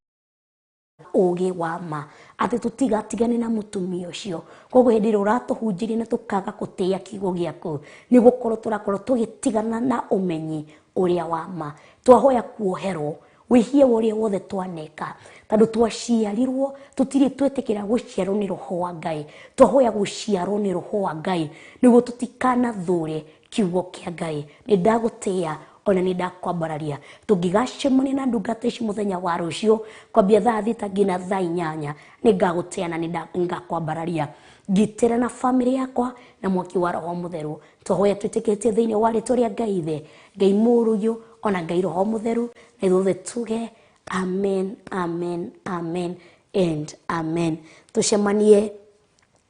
ũgĩ wa ma atĩ tũtigatigane na mũtumia ũcio. Koguo hĩndĩ ĩrĩa ũratũhunjĩria na tũkaga gũtĩĩa kiugo gĩaku, nĩ gũkorwo tũrakorwo tũgĩtigana na ũmenyi ũrĩa wa ma. Twahoya kuoherwo wĩhia ũrĩa wothe twaneka, tondũ twaciarirwo tũtirĩ twĩtĩkĩra gũciarwo nĩ roho wa Ngai. Twahoya gũciarwo nĩ roho wa Ngai nĩguo tũtikanathũre kiugo kĩa Ngai. Nĩ ndagũtĩĩa ona nĩ ndakwambararia. Tũngĩgacemania na ndungata ici mũthenya wa rũciũ kwambia thaa 6 nginya thaa 8, nĩ ngagũtĩĩa na nĩ ngakwambararia. Ngitĩra na bamĩrĩ yakwa na mwaki wa roho mũtheru. Twahoya twĩtĩkĩtie thĩinĩ wa rĩtwa rĩa Ngai Ithe, Ngai Mũrũyũ, ona Ngai Roho Mũtheru, na ithuothe tuge amen, amen, amen and amen. Tũcemanie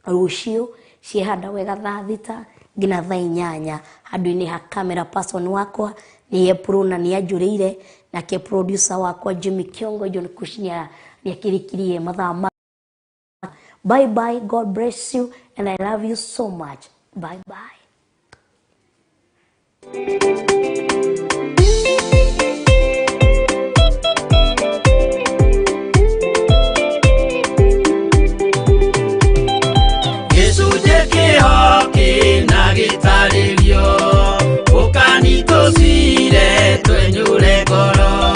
rũciũ ciehanda wega thaa 6 nginya thaa 8 handũ-inĩ ha camera person wakwa nĩ April na nĩ anjũrĩire, nake producer wakwa Jimmy Kiongo John Kushnia nĩ akĩrĩkirie mathaa ma. Bye bye, God bless you and I love you so much. Bye bye. Gĩcunjĩ kĩho kĩna gĩtarĩrio, ũkani tũcire twenyũre ngoro.